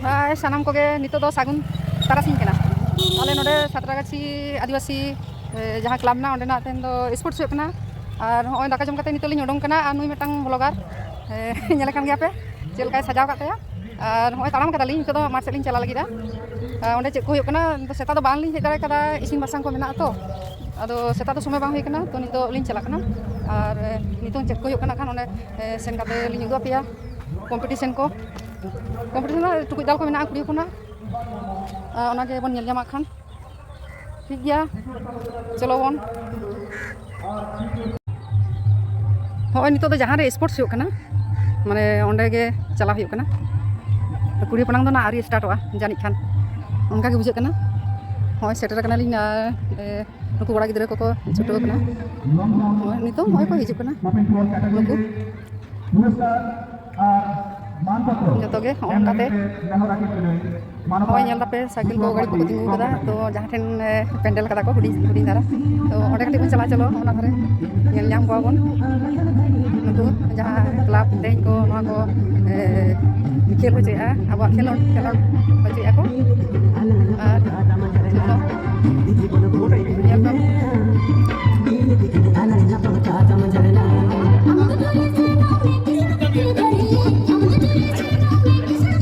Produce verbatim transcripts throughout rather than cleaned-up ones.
ᱦᱳᱭ, ᱥᱟᱱᱟᱢ ᱠᱚᱜᱮ ᱱᱤᱛᱚᱜ ᱫᱚ ᱥᱟᱹᱜᱩᱱ ᱛᱟᱨᱟᱥᱤᱧ ᱠᱟᱱᱟ᱾ ᱟᱞᱮ ᱱᱚᱰᱮ ᱥᱟᱛᱨᱟᱜᱟᱪᱷᱤ ᱟᱹᱫᱤᱵᱟᱹᱥᱤ, ᱮ, ᱡᱟᱦᱟᱸ ᱠᱞᱟᱵᱽ ᱢᱮᱱᱟᱜᱼᱟ, ᱚᱸᱰᱮᱱᱟᱜ ᱛᱮᱦᱮᱧ ᱫᱚ ᱥᱯᱳᱨᱴᱥ ᱦᱩᱭᱩᱜ ᱠᱟᱱᱟ᱾ ᱟᱨ ᱦᱚᱸᱜᱼᱚᱭ ᱫᱟᱠᱟ ᱡᱚᱢ ᱠᱟᱛᱮ ᱱᱤᱛᱚᱜ ᱞᱤᱧ ᱩᱰᱩᱝ ᱠᱟᱱᱟ᱾ ᱟᱨ ᱱᱩᱭ ᱢᱤᱫᱴᱟᱝ ᱵᱷᱞᱚᱜᱟᱨ, ᱮ, ᱧᱮᱞᱮ ᱠᱟᱱ ᱜᱮᱭᱟ ᱯᱮ ᱪᱮᱫ ᱞᱮᱠᱟᱭ ᱥᱟᱡᱟᱣ ᱠᱟᱜ ᱛᱟᱭᱟ᱾ ᱟᱨ ᱦᱚᱸᱜᱼᱚᱭ ᱛᱟᱲᱟᱢ ᱠᱟᱫᱟᱞᱤᱧ, ᱱᱤᱛᱚᱜ ᱫᱚ ᱢᱟᱴᱷ ᱥᱮᱫ ᱞᱤᱧ ᱪᱟᱞᱟᱜ ᱞᱟᱹᱜᱤᱫᱼᱟ᱾ ᱟᱨ ᱚᱸᱰᱮ ᱪᱮᱫ ᱠᱚ ᱦᱩᱭᱩᱜ ᱠᱟᱱᱟ, ᱥᱮᱛᱟᱜ ᱫᱚ ᱵᱟᱝᱞᱤᱧ ᱦᱮᱡ ᱫᱟᱲᱮ ᱠᱟᱫᱟ, ᱤᱥᱤᱱ ᱵᱟᱥᱟᱝ ᱠᱚ ᱢᱮᱱᱟᱜᱼᱟ ᱛᱚ᱾ ᱟᱫᱚ ᱥᱮᱛᱟᱜ ᱫᱚ ᱥᱚᱢᱚᱭ ᱵᱟᱝ ᱦᱩᱭ ᱠᱟᱱᱟ, ᱛᱚ ᱱᱤᱛᱚᱜ ᱞᱤᱧ ᱪᱟᱞᱟᱜ ᱠᱟᱱᱟ᱾ ᱟᱨ, ᱮ, ᱱᱤᱛᱚᱝ ᱪᱮᱫ ᱠᱚ ᱦᱩᱭᱩᱜ ᱠᱟᱱᱟ ᱠᱷᱟᱱ ᱚᱸᱰᱮ, ᱮ, ᱥᱮᱱ ᱠᱟᱛᱮ ᱞᱤᱧ ᱩᱫᱩᱜ ᱟᱯᱮᱭᱟ᱾ ᱠᱚᱢᱯᱤᱴᱤᱥᱮᱱ ᱠᱚ, ᱠᱚᱢᱯᱤᱴᱤᱥᱮᱱ ᱨᱮ ᱴᱩᱠᱩᱡ ᱫᱟᱞ ᱠᱚ ᱢᱮᱱᱟᱜᱼᱟ ᱠᱩᱲᱤ ᱦᱚᱯᱚᱱᱟᱜ᱾ ᱟᱨ ᱚᱱᱟᱜᱮ ᱵᱚᱱ ᱧᱮᱞ ᱧᱟᱢᱟᱜ ᱠᱷᱟᱱ ᱴᱷᱤᱠ ᱜᱮᱭᱟ, ᱪᱚᱞᱚ ᱵᱚᱱ᱾ ᱦᱚᱸᱜᱼᱚᱭ ᱱᱤᱛᱚᱜ ᱫᱚ ᱡᱟᱦᱟᱸ ᱨᱮ ᱥᱯᱳᱨᱴᱥ ᱦᱩᱭᱩᱜ ᱠᱟᱱᱟ, ᱢᱟᱱᱮ ᱚᱸᱰᱮ ᱜᱮ ᱪᱟᱞᱟᱣ ᱦᱩᱭᱩᱜ ᱠᱟᱱᱟ᱾ ᱛᱚ ᱠᱩᱲᱤ ᱦᱚᱯᱚᱱᱟᱜ ᱫᱚ ᱱᱟᱜ ᱟᱹᱣᱨᱤ ᱥᱴᱟᱨᱴᱚᱜᱼᱟ ᱡᱟᱹᱱᱤᱡ ᱠᱷᱟᱱ, ᱚᱱᱠᱟ ᱜᱮ ᱵᱩᱡᱷᱟᱹᱜ ᱠᱟᱱᱟ᱾ ᱦᱚᱸᱜᱼᱚᱭ ᱥᱮᱴᱮᱨ ᱠᱟᱱᱟᱞᱤᱧ, ᱟᱨ, ᱮ, ᱱᱩᱠᱩ ᱠᱚᱲᱟ ᱜᱤᱫᱽᱨᱟᱹ ᱠᱚᱠᱚ ᱪᱷᱩᱴᱟᱹᱣ ᱠᱟᱱᱟ᱾ ᱦᱚᱸᱜᱼᱚᱭ ᱱᱤᱛᱚᱝ ᱦᱚᱸᱜᱼᱚᱭ ᱠᱚ ᱦᱤᱡᱩᱜ ᱠᱟᱱᱟ ᱱᱩᱠᱩ᱾ ᱡᱚᱛᱚ ᱜᱮ ᱦᱚᱸᱜᱼᱚ ᱱᱚᱝᱠᱟᱛᱮ ᱱᱚᱜᱼᱚᱭ ᱧᱮᱞ ᱫᱟᱯᱮ, ᱥᱟᱭᱠᱮᱞ ᱠᱚ, ᱜᱟᱹᱰᱤ ᱠᱚᱠᱚ ᱛᱤᱸᱜᱩ ᱠᱟᱫᱟ᱾ ᱛᱚ ᱡᱟᱦᱟᱸ ᱴᱷᱮᱱ, ᱮ, ᱯᱮᱱᱰᱮᱞ ᱠᱟᱫᱟ ᱠᱚ ᱦᱩᱰᱤᱧ ᱦᱩᱰᱤᱧ ᱫᱷᱟᱨᱟ, ᱛᱚ ᱚᱸᱰᱮ ᱠᱟᱹᱴᱤᱡ ᱵᱚᱱ ᱪᱟᱞᱟᱣ, ᱪᱚᱞᱚ ᱚᱱᱟ ᱫᱷᱟᱨᱮ ᱧᱮᱞ ᱧᱟᱢ ᱠᱚᱣᱟ ᱵᱚᱱ᱾ ᱱᱩᱠᱩ ᱡᱟᱦᱟᱸ ᱠᱞᱟᱵᱽ ᱛᱮᱦᱮᱧ ᱠᱚ ᱱᱚᱣᱟ ᱠᱚ, ᱮ, ᱠᱷᱮᱞ ᱦᱚᱪᱚᱭᱮᱫᱼᱟ, ᱟᱵᱚᱣᱟᱜ ᱠᱷᱮᱞᱳᱰ ᱠᱷᱮᱞᱳᱰ ᱦᱚᱪᱚᱭᱮᱫᱼᱟ ᱠᱚ᱾ ᱟᱨ ᱡᱚᱛᱚ ᱧᱮᱞ ᱠᱚᱢ᱾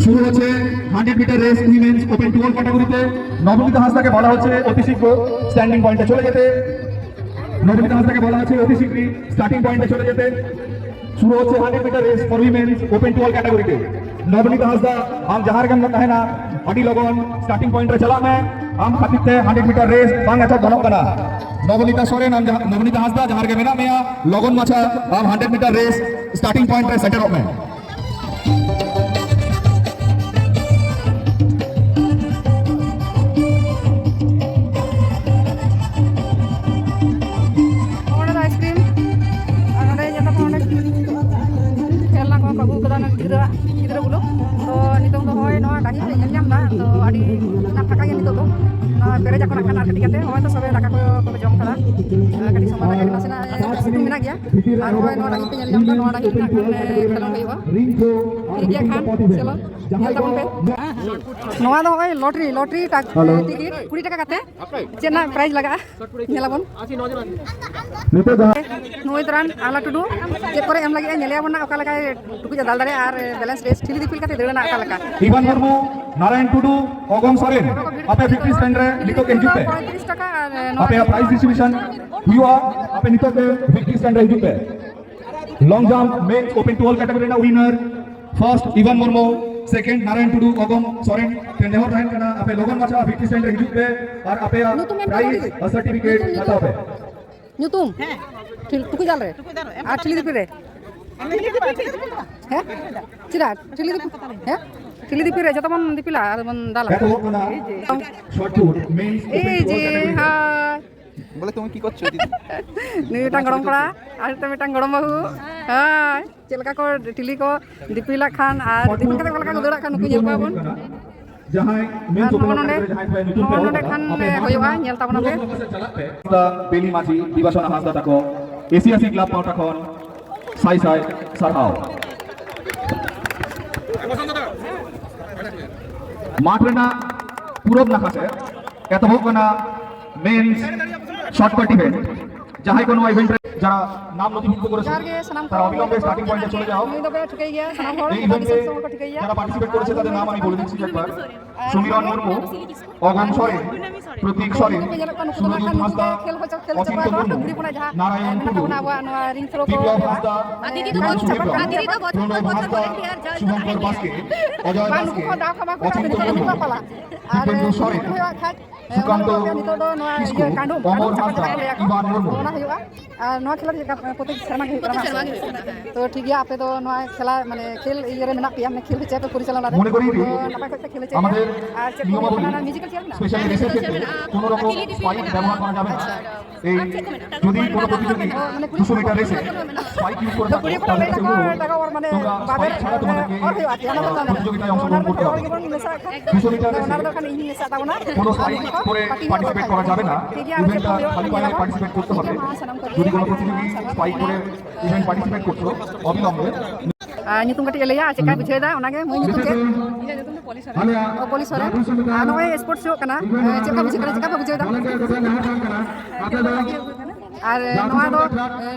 শুরু হচ্ছে hundred metre race women's open to all ক্যাটাগরিতে। নবনীতা হাঁসদাকে বলা হচ্ছে অতি শীঘ্র স্ট্যান্ডিং পয়েন্টে চলে যেতে। নবনীতা হাঁসদাকে বলা হচ্ছে অতি শীঘ্রই স্টার্টিং পয়েন্টে চলে যেতে। শুরু হচ্ছে hundred metre race for women's open to all ক্যাটাগরিতে। নবনীতা হাঁসদা, ᱟᱢ ᱡᱟᱦᱟᱸ ᱨᱮᱜᱮᱢ ᱛᱟᱦᱮᱱᱟ, ᱟᱹᱰᱤ ᱞᱚᱜᱚᱱ ᱥᱴᱟᱨᱴᱤᱝ ᱯᱚᱭᱮᱱᱴ ᱨᱮ ᱪᱟᱞᱟᱜ ᱢᱮ᱾ ᱟᱢ ᱠᱷᱟᱹᱛᱤᱨ ᱛᱮ ᱦᱟᱱᱰᱨᱮᱰ ᱢᱤᱴᱟᱨ ᱨᱮᱥ ᱵᱟᱝ ᱮᱛᱚᱦᱚᱵ ᱜᱟᱱᱚᱜ ᱠᱟᱱᱟ᱾ ᱱᱚᱵᱚᱱᱤᱛᱟ ᱥᱚᱨᱮᱱ, ᱟᱢ ᱡᱟᱦᱟᱸ, ᱱᱚᱵᱚᱱᱤᱛᱟ ᱦᱟᱸᱥᱫᱟ, ᱡᱟᱦᱟᱸ ᱨᱮᱜᱮ ᱢᱮᱱᱟᱜ ᱢᱮᱭᱟ, ᱞᱚᱜᱚᱱ ᱢᱟᱪᱷᱟ ᱟᱢ hundred metre race starting point ᱨᱮ ᱥᱮᱴᱮᱨᱚᱜ ᱢᱮ᱾ ᱱᱚᱰᱮ ᱫᱚ ᱟᱭᱤᱥᱠᱨᱤᱢ ᱟᱨ ᱱᱚᱰᱮ ᱡᱚᱛᱚ ᱠᱷᱚᱱ ᱚᱸᱰᱮ ᱠᱷᱮᱞᱱᱟ ᱠᱚ ᱟᱹᱜᱩ ᱠᱟᱫᱟ, ᱚᱱᱟ ᱜᱤᱫᱽᱨᱟᱹ ᱜᱤᱫᱽᱨᱟᱹ ᱵᱚᱞᱚ᱾ ᱛᱚ ᱱᱤᱛᱚᱝ ᱫᱚ ᱦᱚᱭ ᱱᱚᱣᱟ ᱰᱟᱹᱦᱤ ᱯᱮ ᱧᱮᱞ ᱧᱟᱢ ᱮᱫᱟ, ᱛᱚ ᱟᱹᱰᱤ ᱯᱷᱟᱸᱠᱟ ᱜᱮᱭᱟ ᱱᱤᱛᱚᱜ ᱫᱚ᱾ ᱱᱚᱣᱟ ᱯᱮᱨᱮᱡ ᱟᱠᱚ ᱱᱟᱜ ᱠᱷᱟᱱ ᱟᱨ ᱠᱟᱹᱴᱤᱡ ᱠᱟᱛᱮ᱾ ᱱᱚᱜᱼᱚᱭ ᱛᱚ ᱥᱚᱵᱮ ᱫᱟᱠᱟ ᱠᱚ ᱠᱚ ᱡᱚᱢ ᱠᱟᱫᱟ᱾ ᱟᱨ ᱠᱟᱹᱴᱤᱡ ᱥᱚᱢᱚᱭ ᱞᱟᱜᱟᱜ ᱠᱟᱱᱟ, ᱱᱟᱥᱮᱱᱟᱜ ᱥᱤᱛᱩᱝ ᱢᱮᱱᱟᱜ ᱜᱮᱭᱟ᱾ ᱟᱨ ᱱᱚᱜᱼᱚᱭ ᱱᱚᱣᱟ ᱰᱟᱹᱦᱤ ᱯᱮ ᱧᱮᱞ ᱧᱟᱢ ᱮᱫᱟ, ᱱᱚᱣᱟ ᱰᱟᱹᱦᱤ ᱨᱮᱱᱟᱜ ᱠᱷᱟᱱ ᱠᱷᱮᱞᱳᱱᱰ ᱦᱩᱭᱩᱜᱼᱟ᱾ ᱴᱷᱤᱠ ᱜᱮᱭᱟ ᱠᱷᱟᱱ, ᱪᱚᱞᱚ, ᱧᱮᱞ ᱛᱟᱵᱚᱱ ᱯᱮ᱾ ᱱᱚᱣᱟ ᱫᱚ ᱱᱚᱜᱼᱚᱭ ᱞᱚᱴᱟᱨᱤ, ᱞᱚᱴᱟᱨᱤ ᱴᱟᱠ-, ᱦᱮᱞᱳ᱾ ᱴᱤᱠᱤᱴ ᱠᱩᱲᱤ ᱴᱟᱠᱟ ᱠᱟᱛᱮ᱾ ᱪᱮᱫ ᱨᱮᱱᱟᱜ ᱯᱨᱟᱭᱤᱡᱽ ᱞᱟᱜᱟᱜᱼᱟ? ᱧᱮᱞᱟᱵᱚᱱ᱾ ᱱᱤᱛᱚᱜ ᱡᱟᱦᱟᱸ ᱱᱩᱭ ᱫᱟᱨᱟᱱ ᱟᱦᱞᱟ ᱴᱩᱰᱩ ᱪᱮᱫ ᱠᱚᱨᱮ ᱮᱢ ᱞᱟᱹᱜᱤᱫ ᱧᱮᱞᱮᱭᱟᱵᱚᱱ ᱱᱟᱜ, ᱚᱠᱟ ᱞᱮᱠᱟᱭ ᱴᱩᱠᱩᱡ ᱮ ᱫᱟᱞ ᱫᱟᱲᱮᱭᱟᱜᱼᱟ ᱟᱨ ᱵᱮᱞᱮᱱᱥ ᱨᱮᱥ ᱴᱷᱤᱞᱤ ᱫᱤᱯᱤᱞ ᱠᱟᱛᱮ ᱫᱟᱹᱲ ᱨᱮᱱᱟᱜ ᱚᱠᱟ ᱞᱮᱠᱟ᱾ ᱤᱵᱟᱱ ᱢᱩᱨᱢᱩ, ᱱᱟᱨᱟᱭᱚᱱ ᱴᱩᱰᱩ, ᱚᱜᱚᱢ ᱥᱚᱨᱮᱱ, ᱟᱯᱮ ᱯᱷᱤᱯᱴᱤ ᱥᱴᱮᱱᱰ ᱨᱮ ᱱᱤᱛᱚᱜ ᱜᱮ ᱦᱤᱡᱩᱜ ᱯᱮ᱾ ᱯᱚᱸᱭᱛᱨᱤᱥ ᱴᱟᱠᱟ ᱟᱨ ᱱᱚᱣᱟ ᱟᱯᱮᱭᱟᱜ ᱯᱨᱟᱭᱤᱡᱽ ᱰᱤᱥᱴᱨᱤᱵᱤᱭᱩᱥᱚᱱ ᱦᱩᱭᱩᱜᱼᱟ, ᱟᱯᱮ ᱱᱤᱛᱚᱜ ᱜᱮ ᱯᱷᱤᱯᱴᱤ ᱥᱴᱮᱱᱰ ᱨᱮ ᱦᱤᱡᱩᱜ ᱯᱮ᱾ Long jump men's open two ᱚᱞ ᱠᱮᱴᱟᱜᱚᱨᱤ ᱨᱮᱱᱟᱜ ᱩᱭᱱᱟᱨ ᱯᱷᱟᱨᱥᱴ ᱤᱵᱟᱱ ᱢᱩᱨᱢᱩ, ᱥᱮᱠᱮᱱᱰ ᱱᱟᱨᱟᱭᱚᱱ ᱴᱩᱰᱩ, ᱚᱜᱚᱢ ᱥᱚᱨᱮᱱ᱾ ᱴᱷᱮᱱ ᱱᱮᱦᱚᱨ ᱛᱟᱦᱮᱱ ᱠᱟᱱᱟ, ᱟᱯᱮ ᱞᱚᱜᱚᱱ ᱢᱟᱪᱷᱟ ᱯᱷᱤᱯᱴᱤ ᱥᱴᱮᱱᱰ ᱨᱮ ᱦᱤᱡᱩᱜ ᱯᱮ ᱟᱨ ᱟᱯᱮᱭᱟᱜ ᱧᱩᱛᱩᱢ ᱮᱢ ᱯᱨᱟᱭᱤᱡᱽ ᱠᱟᱛᱮ ᱥᱟᱨᱴᱤᱯᱷᱤᱠᱮᱴ ᱧᱩᱛᱩᱢ, ᱦᱟᱛᱟᱣ ᱯᱮ᱾ ᱧᱩᱛᱩᱢ? ᱦᱮᱸ᱾ ᱴᱷᱤᱞ-, ᱴᱩᱠᱩᱡ ᱫᱟᱞ ᱨᱮ? ᱴᱩᱠᱩᱡ ᱫᱟᱞ ᱨᱮ, ᱮᱢ ᱟᱨ ᱠᱟᱛᱮ ᱴᱷᱤᱞᱤ ᱫᱤᱯᱤᱞ ᱨᱮ? ᱮᱢ ᱠᱟᱛᱮ ᱫᱤᱯᱤᱞ ᱠᱟᱛᱮ᱾ ᱦᱮᱸ? ᱪᱮᱫᱟᱜ? ᱴᱷᱤᱞᱤ ᱫᱤᱯᱤᱞ, ᱦᱮᱸ? ᱴᱷᱤᱞᱤ ᱫᱤᱯᱤᱞ ᱨᱮ ᱡᱚᱛᱚ ᱵᱚᱱ ᱫᱤᱯᱤᱞᱟ ᱟᱨ ᱵᱚᱱ ᱫᱟᱞᱟ᱾ ᱮᱛᱚᱦᱚᱵ ᱠᱟᱱᱟ ᱥᱚᱴ ᱯᱩᱴ ᱢᱮᱱᱥ ᱳᱯᱮᱱ ᱮᱭ ᱴᱩ ᱚᱞ ᱡᱮ, ᱠᱮᱴᱟᱜᱚᱨᱤ ᱨᱮ᱾ ᱦᱳᱭ᱾ ᱵᱚᱞᱮ ᱛᱩᱢᱤ ᱠᱤ ᱠᱚᱨᱪᱷᱳ ᱫᱤᱫᱤ? ᱱᱩᱭ ᱢᱤᱫᱴᱟᱝ ᱜᱚᱲᱚᱢ ᱠᱚᱲᱟ ᱟᱨ ᱢᱤᱫᱴᱟᱝ, ᱢᱤᱫᱴᱟᱝ ᱜᱚᱲᱚᱢ ᱵᱟᱹᱦᱩ᱾ ᱦᱳᱭ᱾ ᱪᱮᱫ ᱞᱮᱠᱟ ᱠᱚ ᱴᱷᱤᱞᱤ ᱠᱚ ᱫᱤᱯᱤᱞᱟᱜ ᱠᱷᱟᱱ ᱟᱨ ᱥᱚᱴ ᱫᱤᱯᱤᱞ ᱯᱩᱴ ᱠᱟᱛᱮ ᱚᱠᱟ ᱞᱮᱠᱟ ᱠᱚ ᱫᱟᱹᱲᱟᱜ ᱠᱷᱟᱱ ᱱᱩᱠᱩ ᱧᱮᱞ ᱠᱚᱣᱟ ᱵᱚᱱ᱾ ᱡᱟᱦᱟᱸᱭ ᱢᱮᱱ ᱟᱨ ᱱᱚᱜᱼᱚ ᱱᱚᱰᱮ, ᱡᱟᱦᱟᱸᱭ ᱠᱚᱣᱟᱜ ᱧᱩᱛᱩᱢ ᱯᱮ ᱱᱚᱜᱼᱚ ᱚᱞ ᱱᱚᱰᱮ ᱠᱟᱫᱟ, ᱠᱷᱟᱱ ᱟᱯᱮ ᱦᱩᱭᱩᱜᱼᱟ, ᱢᱟᱲᱟᱝ ᱧᱮᱞ ᱛᱟᱵᱚᱱ ᱯᱮ᱾ ᱥᱮᱫ ᱪᱟᱞᱟᱜ ᱯᱮ᱾ ᱵᱮᱞᱤ ᱢᱟᱹᱡᱷᱤ, ᱵᱤᱵᱟᱥᱚᱱᱟ ᱦᱟᱸᱥᱫᱟ ᱛᱟᱠᱚ, ᱮᱥᱤᱭᱟᱥᱤ ᱠᱞᱟᱵᱽ ᱯᱟᱦᱴᱟ ᱠᱷᱚᱱ ᱥᱟᱭ ᱥᱟᱭ ᱥᱟᱨᱦᱟᱣ᱾ ᱢᱟᱴᱷ ᱨᱮᱱᱟᱜ ᱯᱩᱨᱩᱵ ᱱᱟᱠᱷᱟ ᱥᱮᱫ ᱮᱛᱚᱦᱚᱵ ᱠᱟᱱᱟ ᱢᱮᱱᱥ ᱥᱚᱴ ᱯᱟᱴ ᱤᱵᱷᱮᱱᱴ᱾ ᱡᱟᱦᱟᱸᱭ ᱠᱚ ᱱᱚᱣᱟ ᱤᱵᱷᱮᱱᱴ ᱨᱮ ᱡᱟᱦᱟᱸ ᱱᱟᱢ ᱱᱚᱛᱷᱤᱵᱷᱩᱠᱛᱚ ᱠᱚᱨᱮ ᱡᱚᱦᱟᱨ ᱜᱮ ᱥᱟᱱᱟᱢ ᱛᱟᱨᱟ ᱠᱚ᱾ ᱚᱵᱤᱞᱚᱢᱵᱮ ᱥᱴᱟᱨᱴᱤᱝ ᱯᱚᱭᱮᱱᱴ ᱨᱮ ᱪᱚᱞᱮ ᱡᱟᱣ᱾ ᱱᱩᱭ ᱫᱚᱯᱮ ᱴᱷᱤᱠᱟᱹᱭ ᱜᱮᱭᱟ, ᱥᱟᱱᱟᱢ ᱦᱚᱲ ᱮᱭ ᱟᱹᱰᱤ ᱤᱵᱷᱮᱱᱴ ᱨᱮ ᱥᱚᱢᱚᱭ ᱠᱚ ᱴᱷᱤᱠᱟᱹᱭ ᱜᱮᱭᱟ᱾ ᱡᱟᱦᱟᱸ ᱯᱟᱨᱴᱤᱥᱤᱯᱮᱴ ᱠᱚᱨᱮ ᱥᱮ ᱛᱟᱫᱮᱨ ᱱᱟᱢ ᱟᱢᱤ ᱵᱚᱞᱮ ᱫᱤᱪᱷᱤ ᱮᱠᱵᱟᱨ᱾ ᱟᱨ ᱥᱩᱢᱤᱨᱚᱱ ᱢᱩᱨᱢᱩ, ᱚᱜᱚᱢ ᱥᱚᱨᱮᱱ, ᱯᱨᱚᱛᱤᱠ ᱥᱚᱨᱮᱱ, ᱱᱩᱠᱩ ᱯᱮ ᱧᱮᱞᱚᱜ ᱠᱟᱱᱟ, ᱱᱩᱠᱩ ᱫᱚ ᱥᱩᱨᱚᱡᱤᱛ ᱱᱟᱜ ᱠᱷᱟᱱ ᱦᱟᱸᱥᱫᱟ, ᱱᱩᱠᱩ ᱜᱮ ᱠᱷᱮᱞ ᱦᱚᱪᱚ, ᱠᱷᱮᱞ ᱦᱚᱪᱚ ᱚᱪᱤᱱᱛᱚ ᱠᱚᱣᱟ ᱠᱚ, ᱢᱩᱨᱢᱩ, ᱰᱩᱝᱜᱽᱨᱤ ᱠᱷᱚᱱᱟᱜ ᱡᱟᱦᱟᱸ, ᱱᱟᱨᱟᱭᱚᱱ ᱮ, ᱢᱮᱱᱟᱜ ᱴᱩᱰᱩ, ᱛᱟᱵᱚᱱᱟ ᱟᱵᱚᱣᱟᱜ ᱱᱚᱣᱟ ᱨᱤᱝ ᱛᱷᱨᱳ ᱠᱚ ᱵᱤᱯᱞᱚᱵ ᱦᱩᱭᱩᱜᱼᱟ᱾ ᱦᱟᱸᱥᱫᱟ, ᱟᱨ ᱫᱤᱫᱤ ᱫᱚ ᱵᱤᱯᱞᱚᱵ ᱵᱚᱪᱷᱚᱨ, ᱦᱮᱢᱵᱨᱚᱢ, ᱟᱨ ᱫᱤᱫᱤ ᱫᱚ ᱵᱚᱪᱷᱚᱨ, ᱯᱨᱚᱱᱚᱵ ᱵᱚᱪᱷᱚᱨ ᱦᱟᱸᱥᱫᱟ, ᱵᱚᱪᱷᱚᱨ ᱠᱷᱮᱞ ᱟᱨ ᱡᱟᱦᱟᱸ ᱥᱩᱵᱷᱚᱝᱠᱚᱨ ᱵᱟᱥᱠᱮ, ᱚᱡᱚᱭ ᱵᱟᱝ, ᱱᱩᱠᱩ ᱵᱟᱥᱠᱮ, ᱠᱚ ᱫᱟᱣ ᱠᱚ ᱮᱢᱟ ᱠᱚ ᱠᱟᱱᱟ, ᱚᱪᱤᱱᱛᱚ ᱱᱤᱛᱚᱜ ᱫᱚ ᱢᱩᱨᱢᱩ, ᱱᱩᱠᱩ ᱦᱩᱭᱩᱜᱼᱟ ᱠᱷᱟᱡ, ᱮ, ᱚᱱᱟ ᱥᱩᱠᱟᱱᱛᱚ ᱫᱚ ᱱᱤᱛᱚᱜ ᱫᱚ ᱱᱚᱣᱟ ᱤᱭᱟᱹ ᱠᱤᱥᱠᱩ, ᱠᱟᱸᱰᱩᱢ, ᱚᱢᱚᱨ ᱠᱟᱸᱰᱩᱢ ᱪᱟᱯᱟ ᱦᱟᱸᱥᱫᱟ, ᱪᱟᱯᱟ ᱞᱟᱹᱭᱟ ᱠᱚ᱾ ᱤᱵᱟᱱ ᱢᱩᱨᱢᱩ᱾ ᱚᱱᱟ ᱦᱩᱭᱩᱜᱼᱟ᱾ ᱟᱨ ᱱᱚᱣᱟ ᱠᱷᱮᱞᱟ ᱪᱮᱫ ᱞᱮᱠᱟ ᱯᱨᱚᱛᱮᱠ ᱥᱮᱨᱢᱟ ᱜᱮ ᱦᱩᱭᱩᱜ ᱠᱟᱱᱟ? ᱯᱨᱚᱛᱮᱠ ᱥᱮᱨᱢᱟ ᱜᱮ ᱦᱩᱭᱩᱜ ᱠᱟᱱᱟ, ᱦᱮᱸ᱾ ᱛᱚ ᱴᱷᱤᱠ ᱜᱮᱭᱟ, ᱟᱯᱮ ᱫᱚ ᱱᱚᱣᱟ ᱠᱷᱮᱞᱟ ᱢᱟᱱᱮ ᱠᱷᱮᱞ ᱤᱭᱟᱹ ᱨᱮ ᱢᱮᱱᱟᱜ ᱯᱮᱭᱟ, ᱢᱟᱱᱮ ᱠᱷᱮᱞ ᱦᱚᱪᱚᱭᱟ ᱯᱮ ᱯᱚᱨᱤᱪᱟᱞᱚᱱᱟ ᱨᱮ᱾ মনে করিয়ে দিই, তো ᱱᱟᱯᱟᱭ ᱠᱚᱡ ᱛᱮ ᱠᱷᱮᱞ ᱦᱚᱪᱚᱭᱟ ᱯᱮ᱾ নিয়মাবলী, আর চেক নিয়মাবলী, করবে না, না, মিউজিক্যাল চেয়ার না? স্পেশালি রিসেপশন, কোনো রকম স্পাইক ব্যবহার করা যাবে না। আচ্ছা। এই, আর চেক করবে না। যদি কোনো প্রতিযোগী দুশো মিটার রেসে স্পাইক ইউজ করে থাকো, তাহলে তাকে বলবো, তোমরা স্পাইক ছাড়া তোমাদেরকে এই, আহ, প্রতিযোগিতায় অংশগ্রহণ করতে হবে। দুশো মিটার রেসে কোনো স্পাইক করে পার্টিসিপেট করা যাবে না। ঠিক আছে, ইভেন্টটা খালি পায়ে পার্টিসিপেট করতে হবে। যদি কোনো প্রতিযোগী স্পাইক করে ইভেন্ট পার্টিসিপেট করছো অবিলম্বে। আর ᱧᱩᱛᱩᱢ ᱠᱟᱹᱴᱤᱡ ᱮ ᱞᱟᱹᱭᱟ, ᱪᱮᱫ ᱞᱮᱠᱟᱭ ᱵᱩᱡᱷᱟᱹᱣ ᱮᱫᱟ ᱚᱱᱟᱜᱮ᱾ ᱢᱟᱹᱭ ᱧᱩᱛᱩᱢ ᱪᱮᱫ? ᱚ, ᱯᱚᱞᱤ ᱥᱚᱨᱮᱱ᱾ ᱟᱨ ᱱᱚᱜᱼᱚᱭ ᱥᱯᱳᱨᱴᱥ ᱦᱩᱭᱩᱜ ᱠᱟᱱᱟ, ᱪᱮᱫ ᱞᱮᱠᱟ ᱵᱩᱡᱷᱟᱹᱜ ᱠᱟᱱᱟ, ᱪᱮᱫ ᱞᱮᱠᱟ ᱯᱮ ᱵᱩᱡᱷᱟᱹᱣ ᱮᱫᱟ? ᱟᱨ ᱱᱚᱣᱟ ᱫᱚ,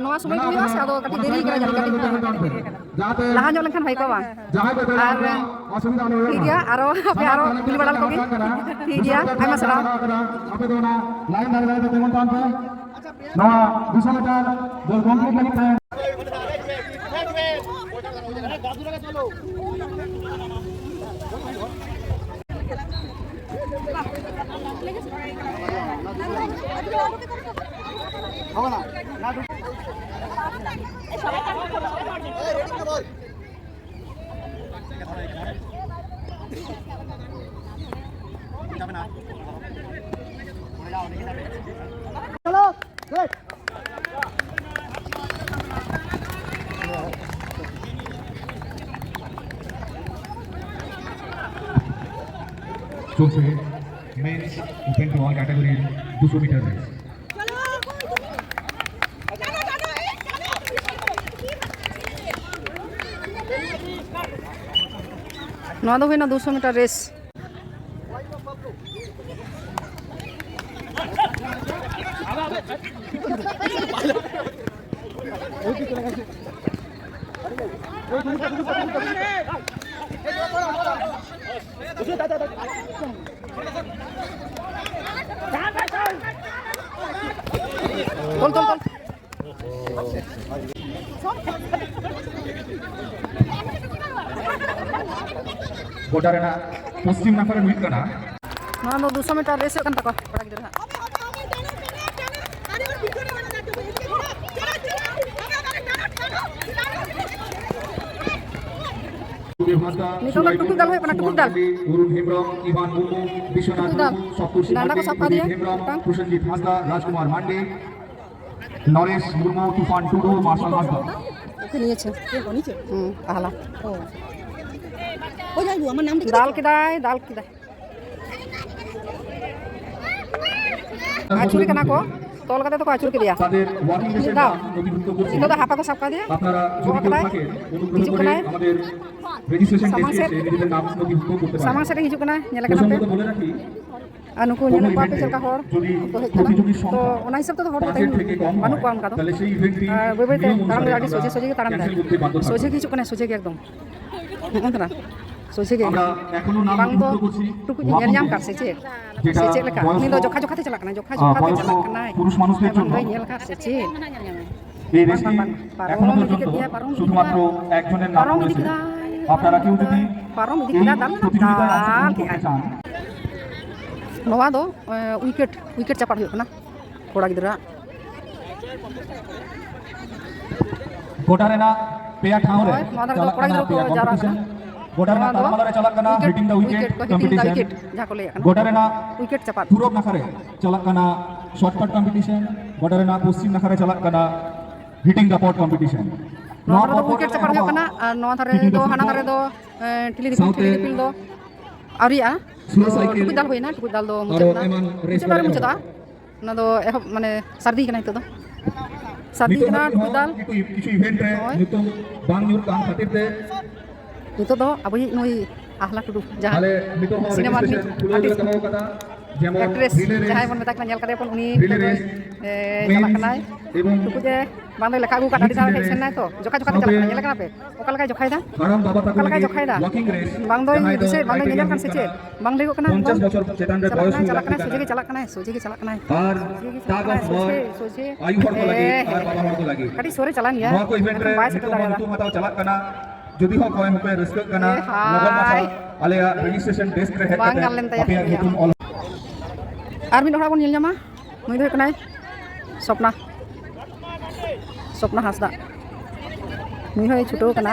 ᱱᱚᱣᱟ ᱥᱚᱢᱚᱭ ᱜᱮ ᱦᱩᱭᱩᱜᱼᱟ ᱥᱮ ᱟᱫᱚ ᱠᱟᱹᱴᱤᱡ ᱫᱮᱨᱤ ᱠᱟᱱᱟ ᱡᱟᱹᱱᱤᱡ, ᱠᱟᱹᱴᱤᱡ ᱞᱟᱦᱟ ᱧᱚᱜ ᱞᱮᱱᱠᱷᱟᱱ ᱵᱷᱟᱜᱮ ᱠᱚᱜᱼᱟ ᱵᱟᱝ? ᱟᱨ ᱴᱷᱤᱠ ᱜᱮᱭᱟ, ᱟᱨᱚ ᱟᱯᱮ ᱟᱨᱚ ᱠᱩᱞᱤ ᱵᱟᱲᱟ ᱞᱮᱠᱚ ᱜᱮ᱾ ᱴᱷᱤᱠ ᱜᱮᱭᱟ, ᱟᱭᱢᱟ ᱥᱟᱨᱦᱟᱣ᱾ ᱟᱯᱮ ᱫᱚ ᱚᱱᱟ ᱞᱟᱭᱤᱱ ᱫᱷᱟᱨᱮ ᱫᱷᱟᱨᱮ ᱛᱮ ᱛᱤᱸᱜᱩᱱ ᱛᱟᱵᱚᱱ ᱯᱮ᱾ ᱱᱚᱣᱟ ᱫᱩᱥᱚ ᱢᱤᱴᱟᱨ ᱫᱟᱹᱲ ᱠᱚᱢᱯᱞᱤᱴ ᱞᱟᱹᱜᱤᱫ ᱛᱮ᱾ চলছে মেন্স ওপেন টু অল ক্যাটাগরির দুশো মিটার রেস। ᱱᱚᱣᱟ ᱫᱚ ᱦᱩᱭᱱᱟ ᱫᱩᱥᱚ ᱢᱤᱴᱟᱨ ᱨᱮᱥ᱾ ᱛᱚᱞ, ᱛᱚᱞ, ᱛᱚᱞ᱾ ᱜᱚᱰᱟ ᱨᱮᱱᱟᱜ ᱯᱚᱥᱪᱤᱢ ᱱᱟᱠᱷᱟ ᱨᱮ ᱦᱩᱭᱩᱜ ᱠᱟᱱᱟ᱾ ᱱᱚᱣᱟ ᱫᱚ ᱫᱩᱥᱚ ᱢᱤᱴᱟᱨ ᱨᱮᱥ ᱦᱩᱭᱩᱜ ᱠᱟᱱ ᱛᱟᱠᱚᱣᱟ ᱠᱚᱲᱟ ᱜᱤᱫᱽᱨᱟᱹ ᱦᱟᱸᱜ᱾ ᱱᱤᱛᱚᱜ ᱫᱚ ᱴᱩᱠᱩᱡ ᱫᱟᱞ ᱦᱩᱭᱩᱜ ᱠᱟᱱᱟ, ᱴᱩᱠᱩᱡ ᱫᱟᱞ᱾ ᱚᱨᱩᱱ ᱦᱮᱢᱵᱨᱚᱢ, ᱤᱵᱷᱟᱱ ᱢᱩᱨᱢᱩ, ᱵᱤᱥᱣᱚᱱᱟᱛᱷ ᱴᱩᱠᱩᱡ ᱫᱟᱞ᱾ ᱢᱩᱨᱢᱩ, ᱥᱚᱯᱛᱚᱨᱥᱤ ᱰᱟᱸᱰᱟ ᱠᱚ ᱢᱟᱱᱰᱤ, ᱥᱟᱵ ᱠᱟᱫᱮᱭᱟ᱾ ᱚᱡᱤᱛ ᱦᱮᱢᱵᱨᱚᱢ, ᱢᱤᱫᱴᱟᱝ᱾ ᱯᱨᱚᱥᱮᱱᱡᱤᱛ ᱦᱟᱸᱥᱫᱟ, ᱨᱟᱡᱽᱠᱩᱢᱟᱨ ᱢᱟᱱᱰᱤ, ᱱᱚᱨᱮᱥ ᱢᱩᱨᱢᱩ, ᱛᱩᱯᱷᱟᱱ ᱴᱩᱰᱩ, ᱢᱟᱨᱥᱟᱞ ᱦᱟᱸᱥᱫᱟ᱾ ᱱᱤᱭᱟᱹ ᱪᱮ? ᱦᱩᱸ, ᱟᱦᱞᱟ᱾ ᱚ᱾ ᱳᱭ ᱡᱟᱭ ᱦᱳ, ᱟᱢᱟᱨ ᱱᱟᱢ ᱫᱮᱠᱷᱮ ᱫᱟᱞ ᱠᱮᱫᱟᱭ, ᱫᱟᱞ ᱠᱮᱫᱟᱭ᱾ ᱟᱹᱪᱩᱨᱮ ᱠᱟᱱᱟ ᱠᱚ, ᱛᱚᱞ ᱠᱟᱛᱮ ᱫᱚᱠᱚ ᱟᱹᱪᱩᱨ ᱠᱮᱫᱮᱭᱟ᱾ ᱢᱤᱫ ᱫᱷᱟᱣ᱾ ᱱᱤᱛᱚᱜ ᱫᱚ ᱦᱟᱯᱟ ᱠᱚ ᱥᱟᱵ ᱠᱟᱫᱮᱭᱟ, ᱜᱚᱜ ᱠᱟᱫᱟᱭ, ᱦᱤᱡᱩᱜ ᱠᱟᱱᱟᱭ᱾ ᱥᱟᱢᱟᱝ ᱥᱮᱫ ᱥᱟᱢᱟᱝ ᱥᱮᱫ ᱨᱮ ᱦᱤᱡᱩᱜ ᱠᱟᱱᱟᱭ, ᱧᱮᱞᱮ ᱠᱟᱱᱟ ᱯᱮ᱾ ᱟᱨ ᱱᱩᱠᱩ ᱧᱮᱞᱮᱫ ᱠᱚᱣᱟ ᱯᱮ ᱪᱮᱫ ᱞᱮᱠᱟ ᱦᱚᱲ ᱠᱚ ᱦᱮᱡ ᱠᱟᱱᱟ᱾ ᱛᱚ ᱚᱱᱟ ᱦᱤᱥᱟᱹᱵ ᱛᱮᱫᱚ ᱦᱚᱲ ᱫᱚ ᱛᱮᱦᱮᱧ ᱵᱟᱹᱱᱩᱜ ᱠᱚᱣᱟ ᱚᱱᱠᱟ ᱫᱚ᱾ ᱟᱨ ᱵᱟᱹᱭ ᱵᱟᱹᱭ ᱛᱮ ᱛᱟᱲᱟᱢ ᱫᱚ ᱟᱹᱰᱤ ᱥᱚᱡᱷᱮ ᱥᱚᱡᱷᱮ ᱜᱮ ᱛᱟᱲᱟᱢ ᱮᱫᱟᱭ᱾ ᱥᱚᱡᱷᱮ ᱜᱮ ᱦᱤᱡᱩᱜ ᱠᱟᱱᱟᱭ, ᱥᱚᱡᱷᱮ ᱜᱮ ᱮᱠᱫᱚᱢ᱾ ᱱᱚᱜᱼᱚ ᱱᱚᱝᱠᱟ᱾ ᱵᱟᱝ ᱫᱚ ᱴᱩᱠᱩᱡ ᱧᱮᱞ ᱧᱟᱢ ᱠᱟᱜ ᱥᱮ ᱪᱮᱫ? ᱥᱮ ᱪᱮᱫ ᱞᱮᱠᱟ? ᱩᱱᱤ ᱫᱚ ᱡᱚᱠᱷᱟ ᱡᱚᱠᱷᱟ ᱛᱮ ᱪᱟᱞᱟᱜ ᱠᱟᱱᱟᱭ, ᱡᱚᱠᱷᱟ ᱡᱚᱠᱷᱟ ᱛᱮ ᱪᱟᱞᱟᱜ ᱠᱟᱱᱟᱭ᱾ ᱵᱟᱝ ᱫᱚᱭ ᱧᱮᱞ ᱠᱟᱫ ᱥᱮ ᱪᱮᱫ? ᱵᱟᱝ, ᱵᱟᱝ, ᱵᱟᱝ᱾ ᱯᱟᱨᱚᱢ ᱤᱫᱤ ᱠᱮᱫ ᱜᱮᱭᱟᱭ, ᱯᱟᱨᱚᱢ ᱤᱫᱤ ᱠᱮᱫᱟᱭ᱾ ᱯᱟᱨᱚᱢ ᱤᱫᱤ ᱠᱮᱫᱟᱭ, ᱯᱟᱨᱚᱢ ᱤᱫᱤ ᱠᱮᱫᱟᱭ, ᱫᱟᱞ, ᱫᱟᱞ ᱠᱮᱫᱟᱭ᱾ ᱱᱚᱣᱟ ᱫᱚ, ᱮ, ᱩᱭᱠᱮᱴ, ᱩᱭᱠᱮᱴ ᱪᱟᱯᱟᱫ ᱦᱩᱭᱩᱜ ᱠᱟᱱᱟ ᱠᱚᱲᱟ ᱜᱤᱫᱽᱨᱟᱹ᱾ ᱜᱚᱰᱟ ᱨᱮᱱᱟᱜ ᱯᱮᱭᱟ ᱴᱷᱟᱶ ᱨᱮ ᱦᱳᱭ, ᱱᱚᱣᱟ ᱫᱷᱟᱨᱮ ᱫᱚ ᱪᱟᱞᱟᱜ ᱠᱚᱲᱟ ᱠᱟᱱᱟ ᱜᱤᱫᱽᱨᱟᱹ ᱠᱚ ᱯᱮᱭᱟ ᱡᱟᱣᱨᱟ ᱠᱚᱢᱯᱤᱴᱤᱥᱚᱱ᱾ ᱠᱟᱱᱟ᱾ ᱜᱚᱰᱟ ᱨᱮᱱᱟᱜ ᱱᱚᱣᱟ ᱫᱚ ᱛᱟᱞᱟᱢᱟᱞᱟ ᱨᱮ ᱪᱟᱞᱟᱜ ᱠᱟᱱᱟ ᱩᱭᱠᱮᱴ, ᱦᱤᱴᱤᱝ ᱫᱟ ᱩᱭᱠᱮᱴ ᱩᱭᱠᱮᱴ ᱠᱚ ᱦᱤᱴᱤᱝ ᱫᱟ ᱠᱚᱢᱯᱤᱴᱤᱥᱚᱱ᱾ ᱩᱭᱠᱮᱴ, ᱡᱟᱦᱟᱸ ᱠᱚ ᱞᱟᱹᱭᱮᱫ ᱠᱟᱱᱟ᱾ ᱜᱚᱰᱟ ᱨᱮᱱᱟᱜ ᱩᱭᱠᱮᱴ ᱪᱟᱯᱟᱫ᱾ ᱯᱩᱨᱩᱵ ᱱᱟᱠᱷᱟ ᱨᱮ ᱪᱟᱞᱟᱜ ᱠᱟᱱᱟ ᱥᱚᱴ ᱯᱟᱴ ᱠᱚᱢᱯᱤᱴᱤᱥᱚᱱ᱾ ᱜᱚᱰᱟ ᱨᱮᱱᱟᱜ ᱯᱚᱥᱪᱤᱢ ᱱᱟᱠᱷᱟ ᱨᱮ ᱪᱟᱞᱟᱜ ᱠᱟᱱᱟ ᱦᱤᱴᱤᱝ ᱫᱟ ᱯᱚᱴ ᱠᱚᱢᱯᱤᱴᱤᱥᱚᱱ᱾ ᱱᱚᱣᱟ ᱫᱷᱟᱨᱮ ᱫᱚ ᱯᱚᱨ ᱩᱭᱠᱮᱴ ᱪᱟᱯᱟᱫ ᱦᱩᱭᱩᱜ ᱮᱦᱚᱵᱚᱜᱼᱟ ᱠᱟᱱᱟ, ᱟᱨ ᱱᱚᱣᱟ ᱫᱷᱟᱨᱮ ᱦᱤᱴᱤᱝ ᱫᱚ, ᱫᱟ ᱦᱟᱱᱟ ᱯᱚᱴ᱾ ᱫᱷᱟᱨᱮ ᱫᱚ, ᱮ, ᱴᱷᱤᱞᱤ ᱫᱤᱯᱤᱞ, ᱥᱟᱶᱛᱮ ᱴᱷᱤᱞᱤ ᱫᱤᱯᱤᱞ ᱫᱚ ᱟᱹᱣᱨᱤᱭᱟᱜᱼᱟ᱾ ᱥᱞᱳ ᱛᱚ, ᱥᱟᱭᱠᱮᱞ ᱴᱩᱠᱩᱡ ᱫᱟᱞ ᱦᱩᱭᱱᱟ, ᱴᱩᱠᱩᱡ ᱫᱟᱞ ᱫᱚ ᱢᱩᱪᱟᱹᱫ ᱟᱨᱚ ᱮᱱᱟ᱾ ᱮᱢᱟᱱ ᱨᱮᱥ ᱢᱩᱪᱟᱹᱫ ᱟᱹᱣᱨᱤ ᱠᱚᱨᱮ ᱢᱩᱪᱟᱹᱫᱚᱜᱼᱟ᱾ ᱮᱦᱚᱵᱚᱜᱼᱟ᱾ ᱚᱱᱟ ᱫᱚ ᱮᱦᱚᱵ, ᱢᱟᱱᱮ, ᱥᱟᱹᱨᱫᱤ ᱠᱟᱱᱟ ᱱᱤᱛᱚᱜ ᱴᱩᱠᱩᱡ ᱫᱟᱞ᱾ ᱦᱚᱸ ᱠᱤᱪᱷᱩ, ᱠᱤᱪᱷᱩ ᱤᱵᱷᱮᱱᱴ ᱨᱮ ᱦᱳᱭ᱾ ᱧᱩᱛᱩᱢ ᱵᱟᱝ ᱧᱩᱨ ᱠᱟᱱ ᱠᱷᱟᱹᱛᱤᱨ ᱛᱮ ᱱᱤᱛᱚᱜ ᱫᱚ ᱟᱵᱚᱭᱤᱡ ᱱᱩᱭ ᱟᱦᱞᱟ ᱴᱩᱰᱩ, ᱡᱟᱦᱟᱸ ᱟᱞᱮ ᱱᱤᱛᱚᱜ ᱦᱚᱸ ᱥᱤᱱᱮᱢᱟ ᱨᱤᱱᱤᱡ ᱨᱮᱡᱤᱥᱴᱨᱮᱥᱚᱱ ᱠᱷᱩᱞᱟᱹᱣ ᱞᱮ ᱟᱨᱴᱤᱥᱴ, ᱫᱚᱦᱚ ᱠᱟᱫᱟ, ᱡᱮᱢᱚᱱ ᱮᱠᱴᱨᱮᱥ, ᱨᱤᱞᱮ ᱨᱮᱥ᱾ ᱡᱟᱦᱟᱸᱭ ᱵᱚᱱ ᱢᱮᱛᱟ ᱠᱟᱱᱟ, ᱧᱮᱞ ᱠᱟᱫᱮᱭᱟ ᱵᱚᱱ, ᱩᱱᱤ ᱨᱤᱞᱮ ᱱᱤᱛᱚᱜ ᱫᱚᱭ, ᱨᱮᱥ, ᱮ, ᱢᱮᱱᱥ ᱪᱟᱞᱟᱜ ᱠᱟᱱᱟᱭ᱾ ᱮᱵᱚᱝ ᱴᱩᱠᱩᱡ ᱮ ᱵᱟᱝ ᱫᱚᱭ ᱞᱮᱠᱷᱟ ᱟᱹᱜᱩ ᱠᱟᱫ, ᱟᱹᱰᱤ ᱫᱷᱟᱣ ᱦᱮᱡ ᱥᱮᱱ ᱱᱟᱭ ᱛᱚ, ᱡᱚᱠᱷᱟ ᱡᱚᱠᱷᱟ ᱛᱮ ᱥᱟᱶᱛᱮ ᱪᱟᱞᱟᱜ ᱠᱟᱱᱟ, ᱧᱮᱞ ᱠᱟᱱᱟ ᱯᱮ? ᱚᱠᱟ ᱞᱮᱠᱟᱭ ᱡᱚᱠᱷᱟᱭᱮᱫᱟ? ᱦᱟᱲᱟᱢ ᱵᱟᱵᱟ ᱛᱟᱠᱚ ᱚᱠᱟ ᱞᱮᱠᱟᱭ ᱞᱟᱹᱜᱤᱫ ᱡᱚᱠᱷᱟᱭᱮᱫᱟ? ᱣᱟᱠᱤᱝ ᱨᱮᱥ, ᱵᱟᱝ ᱫᱚᱭ ᱡᱟᱦᱟᱸᱭ ᱫᱚ ᱫᱤᱥᱟᱹᱭᱮᱫ, ᱵᱟᱝ ᱫᱚᱭ ᱦᱟᱭᱰᱨᱳᱡᱮᱱ ᱧᱮᱧᱟᱢ ᱠᱟᱱ ᱥᱮ ᱪᱮᱫ? ᱵᱟᱝ ᱞᱟᱹᱭᱚᱜ ᱠᱟᱱᱟ, ᱯᱚᱧᱪᱟᱥ ᱵᱟᱝ᱾ ᱵᱚᱪᱷᱚᱨ ᱪᱮᱛᱟᱱ ᱨᱮ ᱪᱟᱞᱟᱜ ᱵᱚᱭᱚᱥ ᱠᱟᱱᱟᱭ, ᱦᱩᱭᱩᱜ ᱪᱟᱞᱟᱜ ᱞᱟᱹᱠᱛᱤ ᱠᱟᱱᱟᱭ, ᱠᱟᱱᱟ᱾ ᱥᱚᱡᱷᱮ ᱜᱮ ᱪᱟᱞᱟᱜ ᱠᱟᱱᱟᱭ, ᱥᱚᱡᱷᱮ ᱜᱮ ᱪᱟᱞᱟᱜ ᱠᱟᱱᱟᱭ᱾ ᱟᱨ ᱥᱚᱡᱷᱮ ᱜᱮ ᱪᱟᱞᱟᱜ ᱛᱟᱵᱚ ᱠᱟᱱᱟᱭ, ᱦᱚᱲ, ᱥᱚᱡᱷᱮ, ᱟᱭᱩ ᱦᱚᱲ ᱠᱚ ᱞᱟᱹᱜᱤᱫ ᱮ, ᱟᱨ ᱵᱟᱵᱟ ᱦᱚᱲ ᱠᱚ ᱞᱟᱹᱜᱤᱫ᱾ ᱠᱟᱹᱴᱤᱡ ᱥᱳᱨᱮ ᱪᱟᱞᱟᱣ ᱮᱱ ᱜᱮᱭᱟ᱾ ᱱᱚᱣᱟ ᱠᱚ ᱤᱵᱷᱮᱱᱴ ᱨᱮ ᱵᱟᱭ ᱥᱮᱴᱮᱨ ᱱᱤᱛᱚᱜ ᱦᱚᱸ ᱫᱟᱲᱮᱭᱟᱫᱟ᱾ ᱧᱩᱛᱩᱢ ᱦᱟᱛᱟᱣ ᱪᱟᱞᱟᱜ ᱠᱟᱱᱟ᱾ ᱡᱩᱫᱤ ᱦᱚᱸ ᱚᱠᱚᱭ ᱦᱚᱸᱯᱮ ᱨᱟᱹᱥᱠᱟᱹᱜ ᱠᱟᱱᱟ, ᱮ ᱞᱚᱜᱚᱱ ᱢᱟᱪᱷᱟ ᱦᱟᱭ᱾ ᱟᱞᱮᱭᱟᱜ ᱨᱮᱡᱤᱥᱴᱨᱮᱥᱚᱱ ᱰᱮᱥᱠ ᱨᱮ ᱦᱮᱡ ᱵᱟᱝ ᱠᱟᱛᱮ ᱜᱟᱱ ᱞᱮᱱ ᱛᱟᱭᱟ ᱟᱯᱮᱭᱟᱜ ᱩᱱᱤᱭᱟᱜ᱾ ᱧᱩᱛᱩᱢ ᱚᱞ᱾ ᱟᱨ ᱢᱤᱫ ᱦᱚᱲ ᱵᱚᱱ ᱧᱮᱞ ᱧᱟᱢᱟ, ᱱᱩᱭ ᱫᱚ ᱦᱩᱭᱩᱜ ᱠᱟᱱᱟᱭ ᱥᱚᱯᱱᱟ, ᱥᱚᱯᱱᱟ ᱦᱟᱸᱥᱫᱟ᱾ ᱱᱩᱭ ᱦᱚᱸᱭ ᱪᱷᱩᱴᱟᱹᱣ ᱠᱟᱱᱟ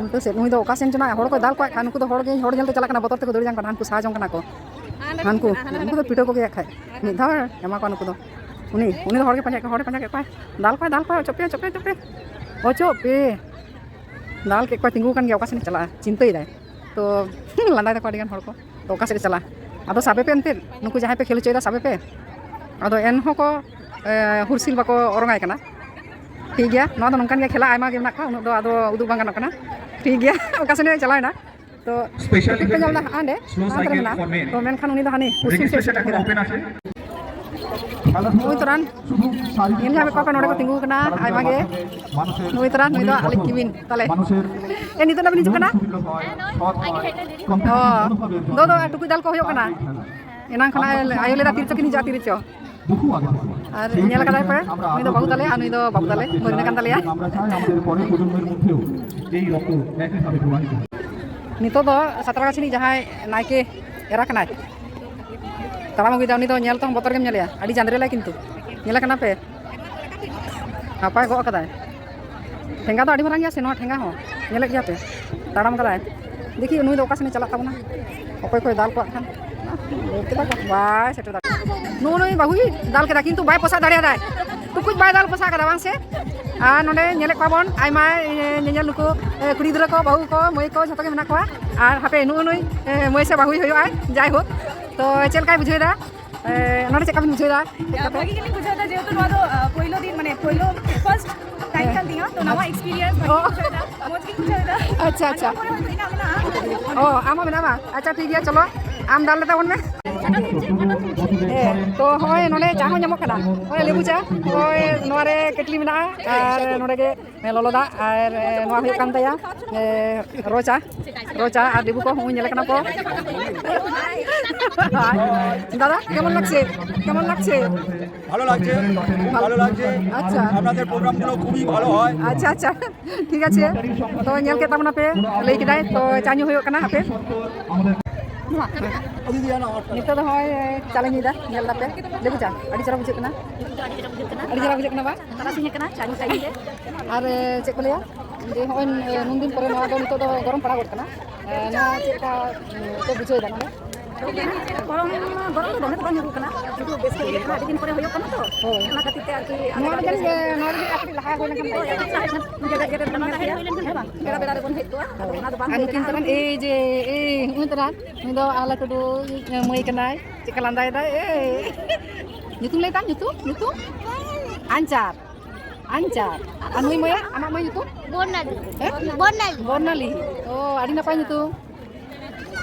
ᱩᱞᱴᱟᱹ ᱥᱮᱫ᱾ ᱱᱩᱭ ᱫᱚ ᱚᱠᱟ ᱥᱮᱱ ᱪᱚ ᱱᱟᱜ ᱦᱚᱲ ᱠᱚᱭ ᱫᱟᱞ ᱠᱚᱣᱟᱭ ᱠᱷᱟᱱ, ᱱᱩᱠᱩ ᱫᱚ ᱦᱚᱲ ᱜᱮ, ᱦᱚᱲ ᱧᱮᱞ ᱛᱮ ᱪᱟᱞᱟᱜ ᱠᱟᱱᱟ, ᱵᱚᱛᱚᱨ ᱛᱮᱠᱚ ᱫᱟᱹᱲ ᱡᱚᱝ ᱠᱟᱱᱟ, ᱦᱟᱱᱠᱩ ᱥᱟᱦᱟ ᱡᱚᱝ ᱠᱟᱱᱟ ᱠᱚ᱾ ᱦᱟᱱᱠᱩ, ᱩᱱᱠᱩ ᱫᱚ ᱯᱤᱴᱟᱹ ᱠᱚᱜᱮᱭᱟ ᱠᱷᱟᱡ, ᱢᱤᱫ ᱫᱷᱟᱣ ᱮᱢᱟ ᱠᱚᱣᱟ ᱱᱩᱠᱩ ᱫᱚ᱾ ᱩᱱᱤ, ᱩᱱᱤ ᱫᱚ ᱦᱚᱲ ᱜᱮ ᱯᱟᱸᱡᱟᱭᱮᱫ ᱠᱚᱣᱟ, ᱦᱚᱲ ᱯᱟᱸᱡᱟ ᱠᱮᱫ ᱠᱚᱣᱟᱭ, ᱫᱟᱞ ᱠᱚᱣᱟᱭ, ᱫᱟᱞ ᱠᱚᱣᱟᱭ, ᱚᱪᱚᱜ ᱯᱮ, ᱚᱪᱚᱜ ᱯᱮ, ᱚᱪᱚᱜ ᱯᱮ, ᱚᱪᱚᱜ ᱯᱮ᱾ ᱫᱟᱞ ᱠᱮᱫ ᱠᱚᱣᱟᱭ, ᱛᱤᱸᱜᱩ ᱟᱠᱟᱱ ᱜᱮᱭᱟ, ᱚᱠᱟ ᱥᱮᱱ ᱮ ᱪᱟᱞᱟᱜᱼᱟ, ᱪᱤᱱᱛᱟᱹᱭᱮᱫᱟᱭ᱾ ᱛᱚ, ᱞᱟᱸᱫᱟᱭ ᱫᱟᱠᱚ ᱟᱹᱰᱤ ᱜᱟᱱ ᱦᱚᱲ ᱠᱚ, ᱛᱚ ᱚᱠᱟ ᱥᱮᱫ ᱮ ᱪᱟᱞᱟᱜᱼᱟ? ᱟᱫᱚ ᱥᱟᱵᱮ ᱯᱮ ᱮᱱᱛᱮᱫ, ᱱᱩᱠᱩ ᱡᱟᱦᱟᱸᱭ ᱯᱮ ᱠᱷᱮᱞ ᱦᱚᱪᱚᱭᱮᱫᱟ, ᱥᱟᱵᱮ ᱯᱮ᱾ ᱟᱫᱚ ᱮᱱᱦᱚᱸ ᱠᱚ ᱮ, ᱦᱩᱨᱥᱤᱞ ᱵᱟᱠᱚ ᱚᱨᱚᱝᱟᱭ ᱠᱟᱱᱟ᱾ ᱴᱷᱤᱠ ᱜᱮᱭᱟ, ᱱᱚᱣᱟ ᱫᱚ ᱱᱚᱝᱠᱟᱱ ᱜᱮᱭᱟ, ᱠᱷᱮᱞᱟ ᱟᱭᱢᱟ ᱜᱮ ᱢᱮᱱᱟᱜ ᱠᱚᱣᱟ, ᱩᱱᱟᱹᱜ ᱫᱚ ᱟᱫᱚ ᱩᱫᱩᱜ ᱵᱟᱝ ᱜᱟᱱᱚᱜ ᱠᱟᱱᱟ᱾ ᱴᱷᱤᱠ ᱜᱮᱭᱟ, ᱚᱠᱟ ᱥᱮᱱᱮ ᱪᱟᱞᱟᱣᱮᱱᱟ? ᱛᱚ ᱴᱷᱤᱠ ᱯᱮ ᱧᱮᱞ ᱮᱫᱟ ᱦᱟᱸᱰᱮ, ᱦᱟᱱᱛᱮ ᱨᱮ ᱢᱮᱱᱟᱜᱼᱟ᱾ ᱛᱚ ᱢᱮᱱᱠᱷᱟᱱ ᱩᱱᱤ ᱫᱚ ᱦᱟᱹᱱᱤ ᱯᱚᱥᱪᱤᱢ ᱥᱮᱫ ᱥᱮᱴᱮᱨ ᱠᱮᱫᱟ᱾ ᱱᱩᱭ ᱛᱚᱨᱟᱱ ᱧᱮᱞ ᱧᱟᱢᱮᱫ ᱠᱚᱣᱟ ᱯᱮ ᱱᱚᱰᱮ ᱠᱚ ᱛᱤᱸᱜᱩ ᱟᱠᱟᱱᱟ ᱟᱭᱢᱟ ᱜᱮ᱾ ᱱᱩᱭ ᱛᱚᱨᱟᱱ, ᱱᱩᱭ ᱫᱚ ᱟᱞᱮ ᱠᱤᱢᱤᱱ ᱛᱟᱞᱮ᱾ ᱮ, ᱱᱤᱛᱚᱜ ᱫᱚ ᱵᱤᱱ ᱦᱤᱡᱩᱜ ᱠᱟᱱᱟ? ᱚ, ᱫᱚ, ᱫᱚ, ᱴᱩᱠᱩᱡ ᱫᱟᱞ ᱠᱚ ᱦᱩᱭᱩᱜ ᱠᱟᱱᱟ᱾ ᱮᱱᱟᱝ ᱠᱷᱚᱱᱟᱜ ᱟᱭᱳ ᱞᱟᱹᱭᱫᱟ ᱛᱤ ᱨᱮᱪᱚ ᱠᱤᱱ ᱦᱤᱡᱩᱜᱼᱟ, ᱛᱤ ᱨᱮᱪᱚ᱾ ᱟᱨ ᱧᱮᱞ ᱠᱟᱫᱟᱭ ᱯᱮ, ᱱᱩᱭ ᱫᱚ ᱵᱟᱹᱦᱩ ᱛᱟᱞᱮ ᱟᱨ ᱱᱩᱭ ᱫᱚ ᱵᱟᱹᱵᱩ ᱛᱟᱞᱮ, ᱵᱟᱹᱦᱩ ᱠᱟᱱ ᱛᱟᱞᱮᱭᱟ᱾ ᱱᱤᱛᱚᱜ ᱫᱚ ᱥᱟᱛᱨᱟᱜᱟᱪᱷᱤ ᱨᱤᱱᱤᱡ ᱡᱟᱦᱟᱸᱭ ᱱᱟᱭᱠᱮ ᱮᱨᱟ ᱠᱟᱱᱟᱭ, ᱛᱟᱲᱟᱢ ᱟᱹᱜᱩᱭᱮᱫᱟ, ᱩᱱᱤ ᱫᱚ ᱧᱮᱞ ᱛᱮᱦᱚᱸ ᱵᱚᱛᱚᱨ ᱜᱮᱢ ᱧᱮᱞᱮᱭᱟ, ᱟᱹᱰᱤ ᱡᱟᱸᱫᱽᱨᱮᱞᱟ ᱠᱤᱱᱛᱩ᱾ ᱧᱮᱞᱮ ᱠᱟᱱᱟ ᱯᱮ? ᱦᱟᱯᱟᱭ ᱜᱚᱜ ᱠᱟᱫᱟᱭ᱾ ᱴᱷᱮᱸᱜᱟ ᱫᱚ ᱟᱹᱰᱤ ᱢᱟᱨᱟᱝ ᱜᱮᱭᱟ ᱥᱮ, ᱱᱚᱣᱟ ᱴᱷᱮᱸᱜᱟ ᱦᱚᱸ ᱧᱮᱞᱮᱫ ᱜᱮᱭᱟ ᱯᱮ, ᱛᱟᱲᱟᱢ ᱠᱟᱫᱟᱭ᱾ ᱫᱮᱠᱷᱤ ᱱᱩᱭ ᱫᱚ ᱚᱠᱟ ᱥᱮᱱᱮ ᱪᱟᱞᱟᱜ ᱛᱟᱵᱚᱱᱟ, ᱚᱠᱚᱭ ᱠᱚᱭ ᱫᱟᱞ ᱠᱚᱣᱟ ᱠᱷᱟᱱ᱾ ᱵᱟᱭ ᱥᱮᱴᱮᱨ ᱫᱟᱲᱮᱭᱟᱜᱼᱟ᱾ ᱱᱩᱜᱼᱩ ᱱᱩᱭ ᱵᱟᱹᱦᱩᱭ ᱫᱟᱞ ᱠᱮᱫᱟ, ᱠᱤᱱᱛᱩ ᱵᱟᱭ ᱯᱚᱥᱟᱜ ᱫᱟᱲᱮᱭᱟᱫᱟᱭ᱾ ᱴᱩᱠᱩᱡ ᱵᱟᱭ ᱫᱟᱞ ᱯᱚᱥᱟᱜ ᱠᱟᱫᱟ, ᱵᱟᱝ ᱥᱮ? ᱟᱨ ᱱᱚᱰᱮ ᱧᱮᱞᱮᱫ ᱠᱚᱣᱟ ᱵᱚᱱ ᱟᱭᱢᱟ, ᱮ, ᱧᱮᱧᱮᱞ ᱱᱩᱠᱩ, ᱮ, ᱠᱩᱲᱤ ᱜᱤᱫᱽᱨᱟᱹ ᱠᱚ, ᱵᱟᱹᱦᱩ ᱠᱚ, ᱢᱟᱹᱭ ᱠᱚ, ᱡᱷᱚᱛᱚ ᱜᱮ ᱢᱮᱱᱟᱜ ᱠᱚᱣᱟ᱾ ᱟᱨ ᱦᱟᱯᱮ ᱱᱩᱜᱼᱩ ᱱᱩᱭ, ᱮ, ᱢᱟᱹᱭ ᱥᱮ ᱵᱟᱹᱦᱩᱭ ᱦᱩᱭᱩᱜᱼᱟᱭ, ᱡᱟᱭᱦᱳᱠ᱾ ᱛᱚ ᱪᱮᱫ ᱞᱮᱠᱟᱭ ᱵᱩᱡᱷᱟᱹᱣ ᱮᱫᱟ? ᱮ, ᱱᱚᱰᱮ ᱪᱮᱫ ᱞᱮᱠᱟ ᱵᱤᱱ ᱵᱩᱡᱷᱟᱹᱣ ᱮᱫᱟ? ᱦᱮᱸ, ᱵᱷᱟᱜᱮ ᱜᱮᱞᱤᱧ ᱵᱩᱡᱷᱟᱹᱣ ᱮᱫᱟ, ᱡᱮᱦᱮᱛᱩ ᱱᱚᱣᱟ ᱫᱚ, ᱟ, ᱯᱳᱭᱞᱳ ᱫᱤᱱ, ᱢᱟᱱᱮ, ᱯᱳᱭᱞᱳ first time ᱠᱟᱱ ᱛᱤᱧᱟ, ᱛᱚ ᱱᱟᱣᱟ experience ᱵᱷᱟᱜᱮ ᱞᱤᱧ ᱵᱩᱡᱷᱟᱹᱣ ᱮᱫᱟ, ᱢᱚᱡᱽ ᱜᱤᱧ ᱵᱩᱡᱷᱟᱹᱣ ᱮᱫᱟ᱾ ᱟᱪᱪᱷᱟ, ᱟᱪᱪᱷᱟ᱾ ᱟᱸᱡᱚᱢ ᱠᱚᱨᱮ ᱦᱚᱸ ᱤᱧᱟᱹᱜ ᱢᱮᱱᱟᱜᱼᱟ᱾ ᱚ, ᱟᱢ ᱦᱚᱸ ᱢᱮᱱᱟᱢᱟ? ᱟᱪᱪᱷᱟ, ᱴᱷᱤᱠ ᱜᱮᱭᱟ, ᱪᱚᱞᱚ, ᱟᱢ ᱫᱟᱞ ᱞᱮ ᱛᱟᱵᱚᱱ ᱢᱮ᱾ ᱦᱮᱸ, ᱛᱚ ᱦᱚᱸᱜᱼᱚᱭ ᱱᱚᱰᱮ ᱪᱟ ᱦᱚᱸ ᱧᱟᱢᱚᱜ ᱠᱟᱱᱟ, ᱱᱚᱜᱼᱚᱭ ᱞᱮᱵᱩ ᱪᱟ, ᱱᱚᱜᱼᱚᱭ ᱱᱚᱣᱟ ᱨᱮ ᱠᱮᱴᱞᱤ ᱢᱮᱱᱟᱜᱼᱟ, ᱟᱨ ᱱᱚᱰᱮ ᱜᱮ ᱦᱮᱸ, ᱞᱚᱞᱚ ᱫᱟᱜ ᱟᱨ, ᱮ, ᱱᱚᱣᱟ ᱦᱩᱭᱩᱜ ᱠᱟᱱ ᱛᱟᱭᱟ, ᱮ, ᱨᱚ ᱪᱟ, ᱨᱚ ᱪᱟ ᱟᱨ ᱞᱮᱵᱩ ᱠᱚ ᱦᱚᱸ ᱧᱮᱞ ᱠᱟᱱᱟ ᱠᱚ᱾ দাদা, কেমন লাগছে? কেমন লাগছে? ভালো লাগছে, খুব ভালো লাগছে। আচ্ছা। আপনাদের প্রোগ্রামগুলো খুবই ভালো হয়। আচ্ছা, আচ্ছা, ঠিক আছে। ᱛᱚ ᱧᱮᱞ ᱠᱮᱫ ᱛᱟᱵᱚᱱᱟᱯᱮ, ᱞᱟᱹᱭ ᱠᱮᱫᱟᱭ, ᱛᱚ ᱪᱟ ᱧᱩ ᱦᱩᱭᱩᱜ ᱠᱟᱱᱟ ᱦᱟᱯᱮ᱾ ᱱᱤᱛᱚᱜ ᱫᱚ ᱦᱚᱸᱜᱼᱚᱭ ᱪᱟ ᱞᱮ ᱧᱩᱭᱫᱟ, ᱧᱮᱞ ᱫᱟᱯᱮ, ᱞᱮᱵᱩ ᱪᱟ ᱟᱹᱰᱤ ᱪᱮᱦᱨᱟ ᱵᱩᱡᱷᱟᱹᱜ ᱠᱟᱱᱟ᱾ ᱟᱹᱰᱤ ᱪᱮᱦᱨᱟ ᱵᱩᱡᱷᱟᱹᱜ ᱠᱟᱱᱟ ᱵᱟᱝ? ᱛᱟᱨᱟᱥᱤᱧ ᱟᱠᱟᱱᱟ, ᱪᱟ ᱧᱩ ᱴᱟᱭᱤᱢ ᱜᱮ᱾ ᱟᱨ, ᱮ, ᱪᱮᱫ ᱠᱚ ᱞᱟᱹᱭᱟ, ᱡᱮ ᱦᱚᱸᱜᱼᱚᱭ, ᱮ, ᱱᱩᱱ ᱫᱤᱱ ᱯᱚᱨᱮ ᱱᱚᱣᱟ ᱫᱚ ᱱᱤᱛᱚᱜ ᱫᱚ ᱜᱚᱨᱚᱢ ᱯᱟᱲᱟᱣ ᱜᱚᱫ ᱠᱟᱱᱟ᱾ ᱮ, ᱱᱚᱣᱟ ᱪᱮᱫ ᱞᱮᱠᱟ, ᱮ, ᱯᱮ ᱵᱩᱡᱷᱟᱹᱣ ᱮᱫᱟ ᱱᱚᱰᱮ? ᱜᱚᱨᱚᱢ, ᱜᱚᱨᱚᱢ ᱫᱚ ᱫᱚᱢᱮ ᱫᱚ ᱵᱟᱝ ᱧᱩᱨᱩᱜ ᱠᱟᱱᱟ, ᱠᱤᱱᱛᱩ ᱵᱮᱥ ᱜᱮ ᱵᱩᱡᱷᱟᱹᱜ ᱠᱟᱱᱟ, ᱟᱹᱰᱤ ᱫᱤᱱ ᱯᱚᱨᱮ ᱦᱩᱭᱩᱜ ᱠᱟᱱᱟ ᱛᱚ, ᱦᱳᱭ᱾ ᱚᱱᱟ ᱠᱷᱟᱹᱛᱤᱨ ᱛᱮ ᱟᱨᱠᱤ ᱱᱚᱣᱟ ᱫᱚ ᱡᱟᱹᱱᱤᱡ, ᱮ, ᱱᱚᱣᱟ ᱫᱚ ᱡᱟᱹᱱᱤᱡ ᱟᱨ ᱠᱟᱹᱴᱤᱡ ᱞᱟᱦᱟ ᱦᱩᱭ ᱞᱮᱱᱠᱷᱟᱱ ᱵᱷᱟᱜᱮ ᱠᱚᱜᱼᱟ᱾ ᱡᱮᱨᱮᱫ ᱡᱮᱨᱮᱫ ᱵᱚᱱ ᱧᱮᱞ ᱠᱮᱭᱟ, ᱦᱮᱸ ᱵᱟᱝ? ᱵᱮᱲᱟ ᱵᱮᱲᱟ ᱨᱮᱵᱚᱱ ᱦᱮᱡ ᱠᱚᱜᱼᱟ, ᱟᱫᱚ ᱚᱱᱟ ᱫᱚ ᱵᱟᱝ ᱟᱨ ᱦᱩᱭ ᱱᱩᱠᱤᱱ ᱞᱮᱱᱟ᱾ ᱛᱟᱵᱚᱱ, ᱮᱭ ᱡᱮ, ᱮᱭ, ᱱᱩᱭ ᱫᱚ ᱟᱞᱮ ᱴᱩᱰᱩ ᱢᱟᱹᱭ ᱠᱟᱱᱟᱭ, ᱪᱮᱫᱠᱟ ᱞᱟᱸᱫᱟᱭᱮᱫᱟᱭ, ᱮᱭ᱾ ᱧᱩᱛᱩᱢ ᱞᱟᱹᱭ ᱛᱟᱢ, ᱧᱩᱛᱩᱢ, ᱧᱩᱛᱩᱢ? ᱟᱧᱪᱟᱨ, ᱟᱧᱪᱟᱨ᱾ ᱟᱨ ᱱᱩᱭ ᱢᱟᱹᱭᱟ, ᱟᱢᱟᱜ ᱢᱟᱹᱭ ᱧᱩᱛᱩᱢ? ᱵᱚᱨᱱᱟᱞᱤ᱾ ᱦᱮᱸ? ᱵᱚᱨᱱᱟᱞᱤ᱾ ᱵᱚᱨᱱᱟᱞᱤ᱾ ᱚ, ᱟᱹᱰᱤ ᱱᱟᱯᱟᱭ ᱧᱩᱛᱩᱢ᱾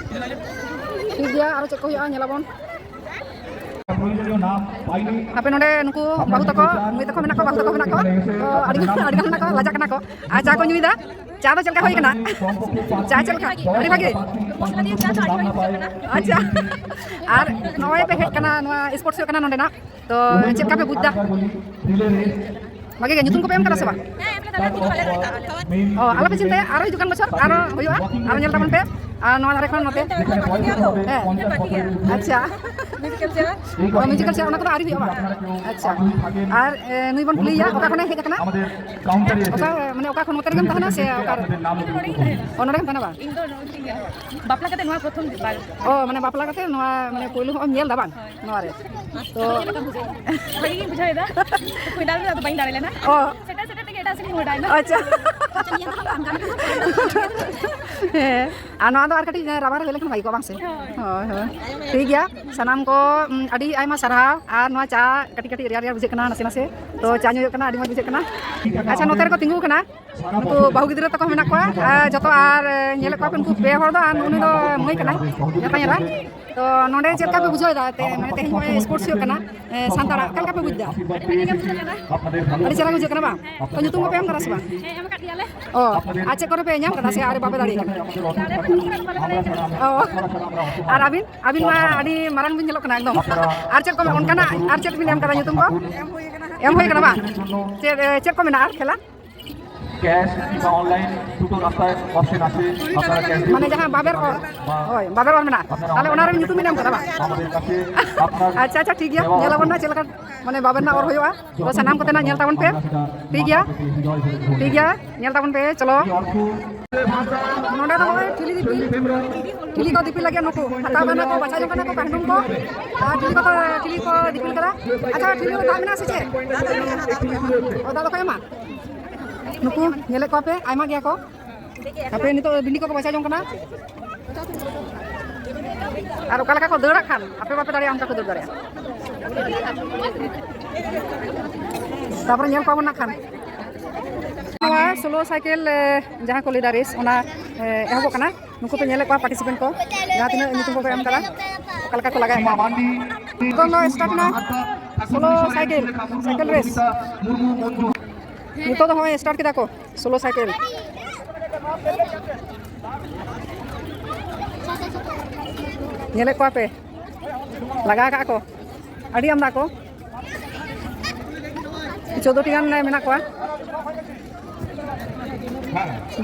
ᱴᱷᱤᱠ ᱜᱮᱭᱟ, ᱟᱨᱚ ᱪᱮᱫ ᱠᱚ ᱦᱩᱭᱩᱜᱼᱟ, ᱧᱮᱞᱟᱵᱚᱱ᱾ ᱦᱟᱯᱮ ᱱᱚᱰᱮ ᱱᱩᱠᱩ ᱵᱟᱹᱦᱩ ᱛᱟᱠᱚ, ᱢᱟᱹᱭ ᱛᱟᱠᱚ ᱢᱮᱱᱟᱜ ᱠᱚᱣᱟ, ᱵᱟᱹᱦᱩ ᱛᱟᱠᱚ ᱢᱮᱱᱟᱜ ᱠᱚᱣᱟ᱾ ᱛᱚ, ᱟᱹᱰᱤ ᱜᱟᱱ, ᱟᱹᱰᱤ ᱜᱟᱱ ᱢᱮᱱᱟᱜ ᱠᱚᱣᱟ, ᱞᱟᱡᱟᱜ ᱠᱟᱱᱟ ᱠᱚ᱾ ᱟᱨ ᱪᱟ ᱠᱚ ᱧᱩᱭᱮᱫᱟ᱾ ᱪᱟ ᱫᱚ ᱪᱮᱫ ᱞᱮᱠᱟ ᱦᱩᱭ ᱠᱟᱱᱟ? ᱪᱟ ᱪᱮᱫ ᱞᱮᱠᱟ? ᱟᱹᱰᱤ ᱵᱷᱟᱜᱮ? ᱟᱪᱪᱷᱟ᱾ ᱟᱨ ᱱᱚᱜᱼᱚᱭ ᱯᱮ ᱦᱮᱡ ᱠᱟᱱᱟ, ᱱᱚᱣᱟ ᱥᱯᱳᱨᱴᱥ ᱦᱩᱭᱩᱜ ᱠᱟᱱᱟ ᱱᱚᱸᱰᱮᱱᱟᱜ᱾ ᱛᱚ, ᱪᱮᱫ ᱞᱮᱠᱟ ᱯᱮ ᱵᱩᱡᱽ ᱫᱟ? ᱵᱷᱟᱜᱮ ᱜᱮ, ᱧᱩᱛᱩᱢ ᱠᱚᱯᱮ ᱮᱢ ᱠᱟᱫᱟ ᱥᱮ ᱵᱟᱝ? ᱚ, ᱟᱞᱚᱯᱮ ᱪᱤᱱᱛᱟᱹᱭᱟ, ᱟᱨᱚ ᱦᱤᱡᱩᱜ ᱠᱟᱱ ᱵᱚᱪᱷᱚᱨ ᱟᱨᱚ ᱦᱩᱭᱩᱜᱼᱟ, ᱟᱨᱚ ᱧᱮᱞ ᱛᱟᱵᱚᱱ ᱯᱮ᱾ ᱟᱨ ᱱᱚᱣᱟ ᱫᱷᱟᱨᱮ ᱠᱷᱚᱱ ᱱᱚᱛᱮ᱾ ᱦᱮᱸ᱾ ᱟᱪᱪᱷᱟ᱾ ᱚ, ᱢᱤᱣᱡᱤᱠᱟᱞ ᱪᱮᱭᱟᱨ, ᱚᱱᱟ ᱠᱚᱫᱚ ᱟᱹᱣᱨᱤ ᱦᱩᱭᱩᱜᱼᱟ ᱵᱟᱝ? ᱟᱪᱪᱷᱟ᱾ ᱟᱨ, ᱮ, ᱱᱩᱭ ᱵᱚᱱ ᱠᱩᱞᱤᱭᱮᱭᱟ, ᱚᱠᱟ ᱠᱷᱚᱱᱮ ᱦᱮᱡ ᱟᱠᱟᱱᱟ? ᱚᱠᱟ, ᱢᱟᱱᱮ, ᱚᱠᱟ ᱠᱷᱚᱱ ᱱᱚᱛᱮ ᱨᱮᱜᱮᱢ ᱛᱟᱦᱮᱱᱟ ᱥᱮ ᱚᱠᱟᱨᱮ? ᱚ, ᱱᱚᱰᱮ ᱜᱮᱢ ᱛᱟᱦᱮᱱᱟ ᱵᱟᱝ? ᱤᱧ ᱫᱚ ᱱᱚᱜᱼᱚᱭ ᱪᱮᱫ ᱤᱧ ᱞᱟᱹᱭᱟ, ᱵᱟᱯᱞᱟ ᱠᱟᱛᱮ ᱱᱚᱣᱟ ᱯᱨᱚᱛᱷᱚᱢ ᱵᱟᱨ᱾ ᱚ, ᱢᱟᱱᱮ, ᱵᱟᱯᱞᱟ ᱠᱟᱛᱮ ᱱᱚᱣᱟ, ᱢᱟᱱᱮ, ᱯᱳᱭᱞᱳ ᱦᱚᱸ ᱧᱮᱞ ᱫᱟ ᱵᱟᱝ? ᱦᱳᱭ᱾ ᱱᱚᱣᱟ ᱨᱮ᱾ ᱛᱚ ᱪᱮᱫ ᱞᱮᱠᱟᱢ ᱵᱩᱡᱷᱟᱹᱣ ᱮᱫᱟ? ᱵᱷᱟᱹᱜᱤ ᱜᱤᱧ ᱵᱩᱡᱷᱟᱹᱣ ᱮᱫᱟ᱾ ᱯᱷᱟᱭᱱᱟᱞ ᱨᱮ ᱟᱫᱚ ᱵᱟᱹᱧ ᱫᱟᱲᱮ ᱞᱮᱱᱟ᱾ ᱚ᱾ ᱥᱮᱴᱮᱨ ᱥᱮᱴᱮᱨ ᱛᱮᱜᱮ ᱮᱴᱟᱜ ᱥᱮᱫ ᱤᱧ ᱢᱚᱦᱰᱟᱭᱮᱱᱟ᱾ ᱟᱪᱪᱷᱟ᱾ ᱦᱮᱸ, ᱟᱨ ᱱᱚᱣᱟ ᱫᱚ ᱟᱨ ᱠᱟᱹᱴᱤᱡ ᱨᱟᱵᱟᱨ ᱦᱩᱭ ᱞᱮᱠᱷᱟᱱ ᱵᱷᱟᱜᱮ ᱠᱚᱜᱼᱟ, ᱵᱟᱝ ᱥᱮ? ᱦᱳᱭ᱾ ᱦᱳᱭ, ᱦᱳᱭ᱾ ᱴᱷᱤᱠ ᱜᱮᱭᱟ, ᱥᱟᱱᱟᱢ ᱠᱚ, ᱩᱢ, ᱟᱹᱰᱤ ᱟᱭᱢᱟ ᱥᱟᱨᱦᱟᱣ᱾ ᱟᱨ ᱱᱚᱣᱟ ᱪᱟ ᱠᱟᱹᱴᱤᱡ ᱠᱟᱹᱴᱤᱡ ᱨᱮᱭᱟᱲ ᱨᱮᱭᱟᱲ ᱵᱩᱡᱷᱟᱹᱜ ᱠᱟᱱᱟ ᱱᱟᱥᱮ ᱱᱟᱥᱮ, ᱛᱚ ᱪᱟ ᱧᱩ ᱦᱩᱭᱩᱜ ᱠᱟᱱᱟ, ᱟᱹᱰᱤ ᱢᱚᱡᱽ ᱵᱩᱡᱷᱟᱹᱜ ᱠᱟᱱᱟ᱾ ᱟᱪᱪᱷᱟ, ᱱᱚᱛᱮ ᱨᱮᱠᱚ ᱛᱤᱸᱜᱩ ᱠᱟᱱᱟ᱾ ᱱᱩᱠᱩ ᱵᱟᱹᱦᱩ ᱜᱤᱫᱽᱨᱟᱹ ᱛᱟᱠᱚ ᱢᱮᱱᱟᱜ ᱠᱚᱣᱟ, ᱟᱨ ᱡᱚᱛᱚ, ᱟᱨ, ᱮ, ᱧᱮᱞᱮᱫ ᱠᱚᱣᱟ ᱯᱮ ᱱᱩᱠᱩ ᱯᱮ ᱦᱚᱲ ᱫᱚ, ᱟᱨ ᱩᱱᱤ ᱫᱚ ᱢᱟᱹᱭ ᱠᱟᱱᱟᱭ, ᱡᱟᱴᱟ ᱧᱮᱞᱟ᱾ ᱛᱚ ᱱᱚᱰᱮ ᱪᱮᱫ ᱞᱮᱠᱟ ᱯᱮ ᱵᱩᱡᱷᱟᱹᱣ ᱮᱫᱟ? ᱛᱮ, ᱢᱟᱱᱮ, ᱛᱮᱦᱮᱧ ᱱᱚᱜᱼᱚᱭ ᱥᱯᱳᱨᱴᱥ ᱦᱩᱭᱩᱜ ᱠᱟᱱᱟ, ᱮ, ᱥᱟᱱᱛᱟᱲᱟᱜ, ᱚᱠᱟ ᱞᱮᱠᱟ ᱯᱮ ᱵᱩᱡᱽ ᱮᱫᱟ? ᱟᱹᱰᱤ ᱵᱷᱟᱜᱮ ᱜᱮ ᱵᱩᱡᱷᱟᱹᱜ ᱠᱟᱱᱟ᱾ ᱟᱹᱰᱤ ᱪᱮᱦᱨᱟ ᱵᱩᱡᱷᱟᱹᱜ ᱠᱟᱱᱟ ᱵᱟᱝ? ᱛᱚ ᱧᱩᱛᱩᱢ ᱠᱚᱯᱮ ᱮᱢ ᱠᱟᱫᱟ ᱥᱮ ᱵᱟᱝ? ᱦᱮᱸ, ᱮᱢ ᱟᱠᱟᱫ ᱜᱮᱭᱟᱞᱮ᱾ ᱚ, ᱟᱨ ᱪᱮᱫ ᱠᱚᱨᱮ ᱯᱮ ᱧᱟᱢ ᱠᱟᱫᱟ ᱥᱮ ᱟᱨ ᱵᱟᱯᱮ ᱫᱟᱲᱮ ᱠᱟᱫᱟ? ᱟᱞᱮ ᱯᱩᱨᱟᱹ ᱵᱟᱞᱮ ᱫᱟᱲᱮ ᱠᱟᱫᱟ᱾ ᱚ, ᱟᱨ ᱟᱹᱵᱤᱱ? ᱟᱹᱵᱤᱱ ᱢᱟ ᱟᱹᱰᱤ ᱢᱟᱨᱟᱝ ᱵᱤᱱ ᱧᱮᱞᱚᱜ ᱠᱟᱱᱟ ᱮᱠᱫᱚᱢ᱾ ᱟᱨ ᱪᱮᱫ ᱠᱚ ᱚᱱᱠᱟᱱᱟᱜ, ᱟᱨ ᱪᱮᱫ ᱵᱤᱱ ᱮᱢ ᱠᱟᱫᱟ ᱧᱩᱛᱩᱢ ᱠᱚ? ᱮᱢ ᱦᱩᱭ ᱠᱟᱱᱟ ᱵᱟᱝ? ᱪᱮᱫ, ᱮ, ᱪᱮᱫ ᱠᱚ ᱢᱮᱱᱟᱜᱼᱟ ᱟᱨ ᱠᱷᱮᱞᱟ? ক্যাশ কিংবা অনলাইন দুটো রাস্তায় অপশন আছে, আপনারা ক্যাশ দিয়ে মানে যাহা বাবের অর, বা হয়, বাবের অর মেনা। আপনারা তাহলে ওনার অনলাইন ᱧᱩᱛᱩᱢ ᱵᱤᱱ ᱮᱢ ᱠᱟᱫᱟ ᱵᱟᱝ? আমাদের কাছে আপনার আচ্ছা, আচ্ছা, ᱴᱷᱤᱠ ᱜᱮᱭᱟ, ᱧᱮᱞ ᱟᱵᱚᱱ ᱱᱟ ᱪᱮᱫ ᱞᱮᱠᱟ, ᱢᱟᱱᱮ, ᱵᱟᱵᱮᱨ ᱱᱟ ᱚᱨ ᱦᱩᱭᱩᱜᱼᱟ᱾ ᱛᱚ ᱥᱟᱱᱟᱢ ᱠᱚᱛᱮ ᱱᱟ ᱧᱮᱞ ᱛᱟᱵᱚᱱ ᱯᱮ᱾ ᱴᱷᱤᱠ ᱜᱮᱭᱟ, ᱴᱷᱤᱠ ᱜᱮᱭᱟ, ᱧᱮᱞ ᱛᱟᱵᱚᱱ ᱯᱮ᱾ ᱪᱚᱞᱚ, ᱱᱚᱰᱮ ᱫᱚ ᱱᱚᱜᱼᱚᱭ ᱴᱷᱤᱞᱤ ᱫᱤᱯᱤᱞ, ᱴᱷᱤᱞᱤ ᱠᱚ ᱫᱤᱯᱤᱞ ᱞᱟᱹᱜᱤᱫ ᱱᱩᱠᱩ ᱦᱟᱛᱟᱣ ᱠᱟᱱᱟ ᱠᱚ, ᱵᱟᱪᱷᱟᱣ ᱡᱚᱝ ᱠᱟᱱᱟ ᱠᱚ ᱠᱟᱹᱦᱰᱩᱢ ᱠᱚ᱾ ᱟᱨ ᱴᱷᱤᱞᱤ ᱠᱚᱫᱚ, ᱴᱷᱤᱞᱤ ᱠᱚ ᱫᱤᱯᱤᱞ ᱠᱟᱫᱟ᱾ ᱟᱪᱪᱷᱟ, ᱴᱷᱤᱞᱤ ᱨᱮ ᱫᱟᱜ ᱢᱮᱱᱟᱜᱼᱟ ᱥᱮ ᱪᱮᱫ? ᱚ, ᱫᱟᱜ ᱫᱚᱠᱚ ᱮᱢᱟ? ᱱᱩᱠᱩ ᱧᱮᱞᱮᱫ ᱠᱚᱣᱟ ᱯᱮ, ᱟᱭᱢᱟ ᱜᱮᱭᱟ ᱠᱚ᱾ ᱦᱟᱯᱮ, ᱱᱤᱛᱚᱜ ᱵᱤᱞᱤ ᱠᱚᱠᱚ ᱵᱟᱪᱷᱟᱣ ᱡᱚᱝ ᱠᱟᱱᱟ᱾ ᱟᱨ ᱚᱠᱟ ᱞᱮᱠᱟ ᱠᱚ ᱫᱟᱹᱲᱟᱜ ᱠᱷᱟᱱ, ᱟᱯᱮ ᱵᱟᱯᱮ ᱫᱟᱲᱮᱭᱟᱜᱼᱟ, ᱚᱱᱠᱟ ᱠᱚ ᱫᱟᱹᱲ ᱫᱟᱲᱮᱭᱟᱜᱼᱟ᱾ ᱛᱟᱯᱚᱨᱮ ᱧᱮᱞ ᱠᱚᱣᱟ ᱵᱚᱱ ᱱᱟᱜ ᱠᱷᱟᱱ᱾ ᱱᱚᱣᱟ ᱥᱳᱞᱳ ᱥᱟᱭᱠᱮᱞ, ᱮ, ᱡᱟᱦᱟᱸ ᱠᱚ ᱞᱟᱹᱭᱫᱟ ᱨᱮᱥ, ᱚᱱᱟ, ᱮ, ᱮᱦᱚᱵᱚᱜ ᱠᱟᱱᱟ᱾ ᱱᱩᱠᱩ ᱯᱮ ᱧᱮᱞᱮᱫ ᱠᱚᱣᱟ ᱯᱟᱨᱴᱤᱥᱤᱯᱮᱱᱴ ᱠᱚ, ᱡᱟᱦᱟᱸ ᱛᱤᱱᱟᱹᱜ ᱧᱩᱛᱩᱢ ᱠᱚᱠᱚ ᱮᱢ ᱠᱟᱫᱟ, ᱚᱠᱟ ᱞᱮᱠᱟ ᱠᱚ ᱞᱟᱜᱟᱭᱮᱫ ᱠᱚᱣᱟ᱾ ᱱᱤᱛᱚᱝ ᱫᱚ ᱥᱴᱟᱨᱴ ᱮᱱᱟ ᱥᱳᱞᱳ ᱥᱟᱭᱠᱮᱞ, ᱥᱟᱭᱠᱮᱞ ᱨᱮᱥ᱾ ᱱᱤᱛᱚᱜ ᱫᱚ ᱦᱚᱸᱜᱼᱚᱭ ᱥᱴᱟᱨᱴ ᱠᱮᱫᱟ ᱠᱚ ᱥᱳᱞᱳ ᱥᱟᱭᱠᱮᱞ᱾ ᱧᱮᱞᱮᱫ ᱠᱚᱣᱟ ᱯᱮ, ᱞᱟᱜᱟ ᱟᱠᱟᱫ ᱠᱚ ᱟᱹᱰᱤ ᱟᱢᱫᱟ ᱠᱚ, ᱪᱳᱫᱽᱫᱳ ᱴᱤ ᱜᱟᱱ ᱢᱮᱱᱟᱜ ᱠᱚᱣᱟ᱾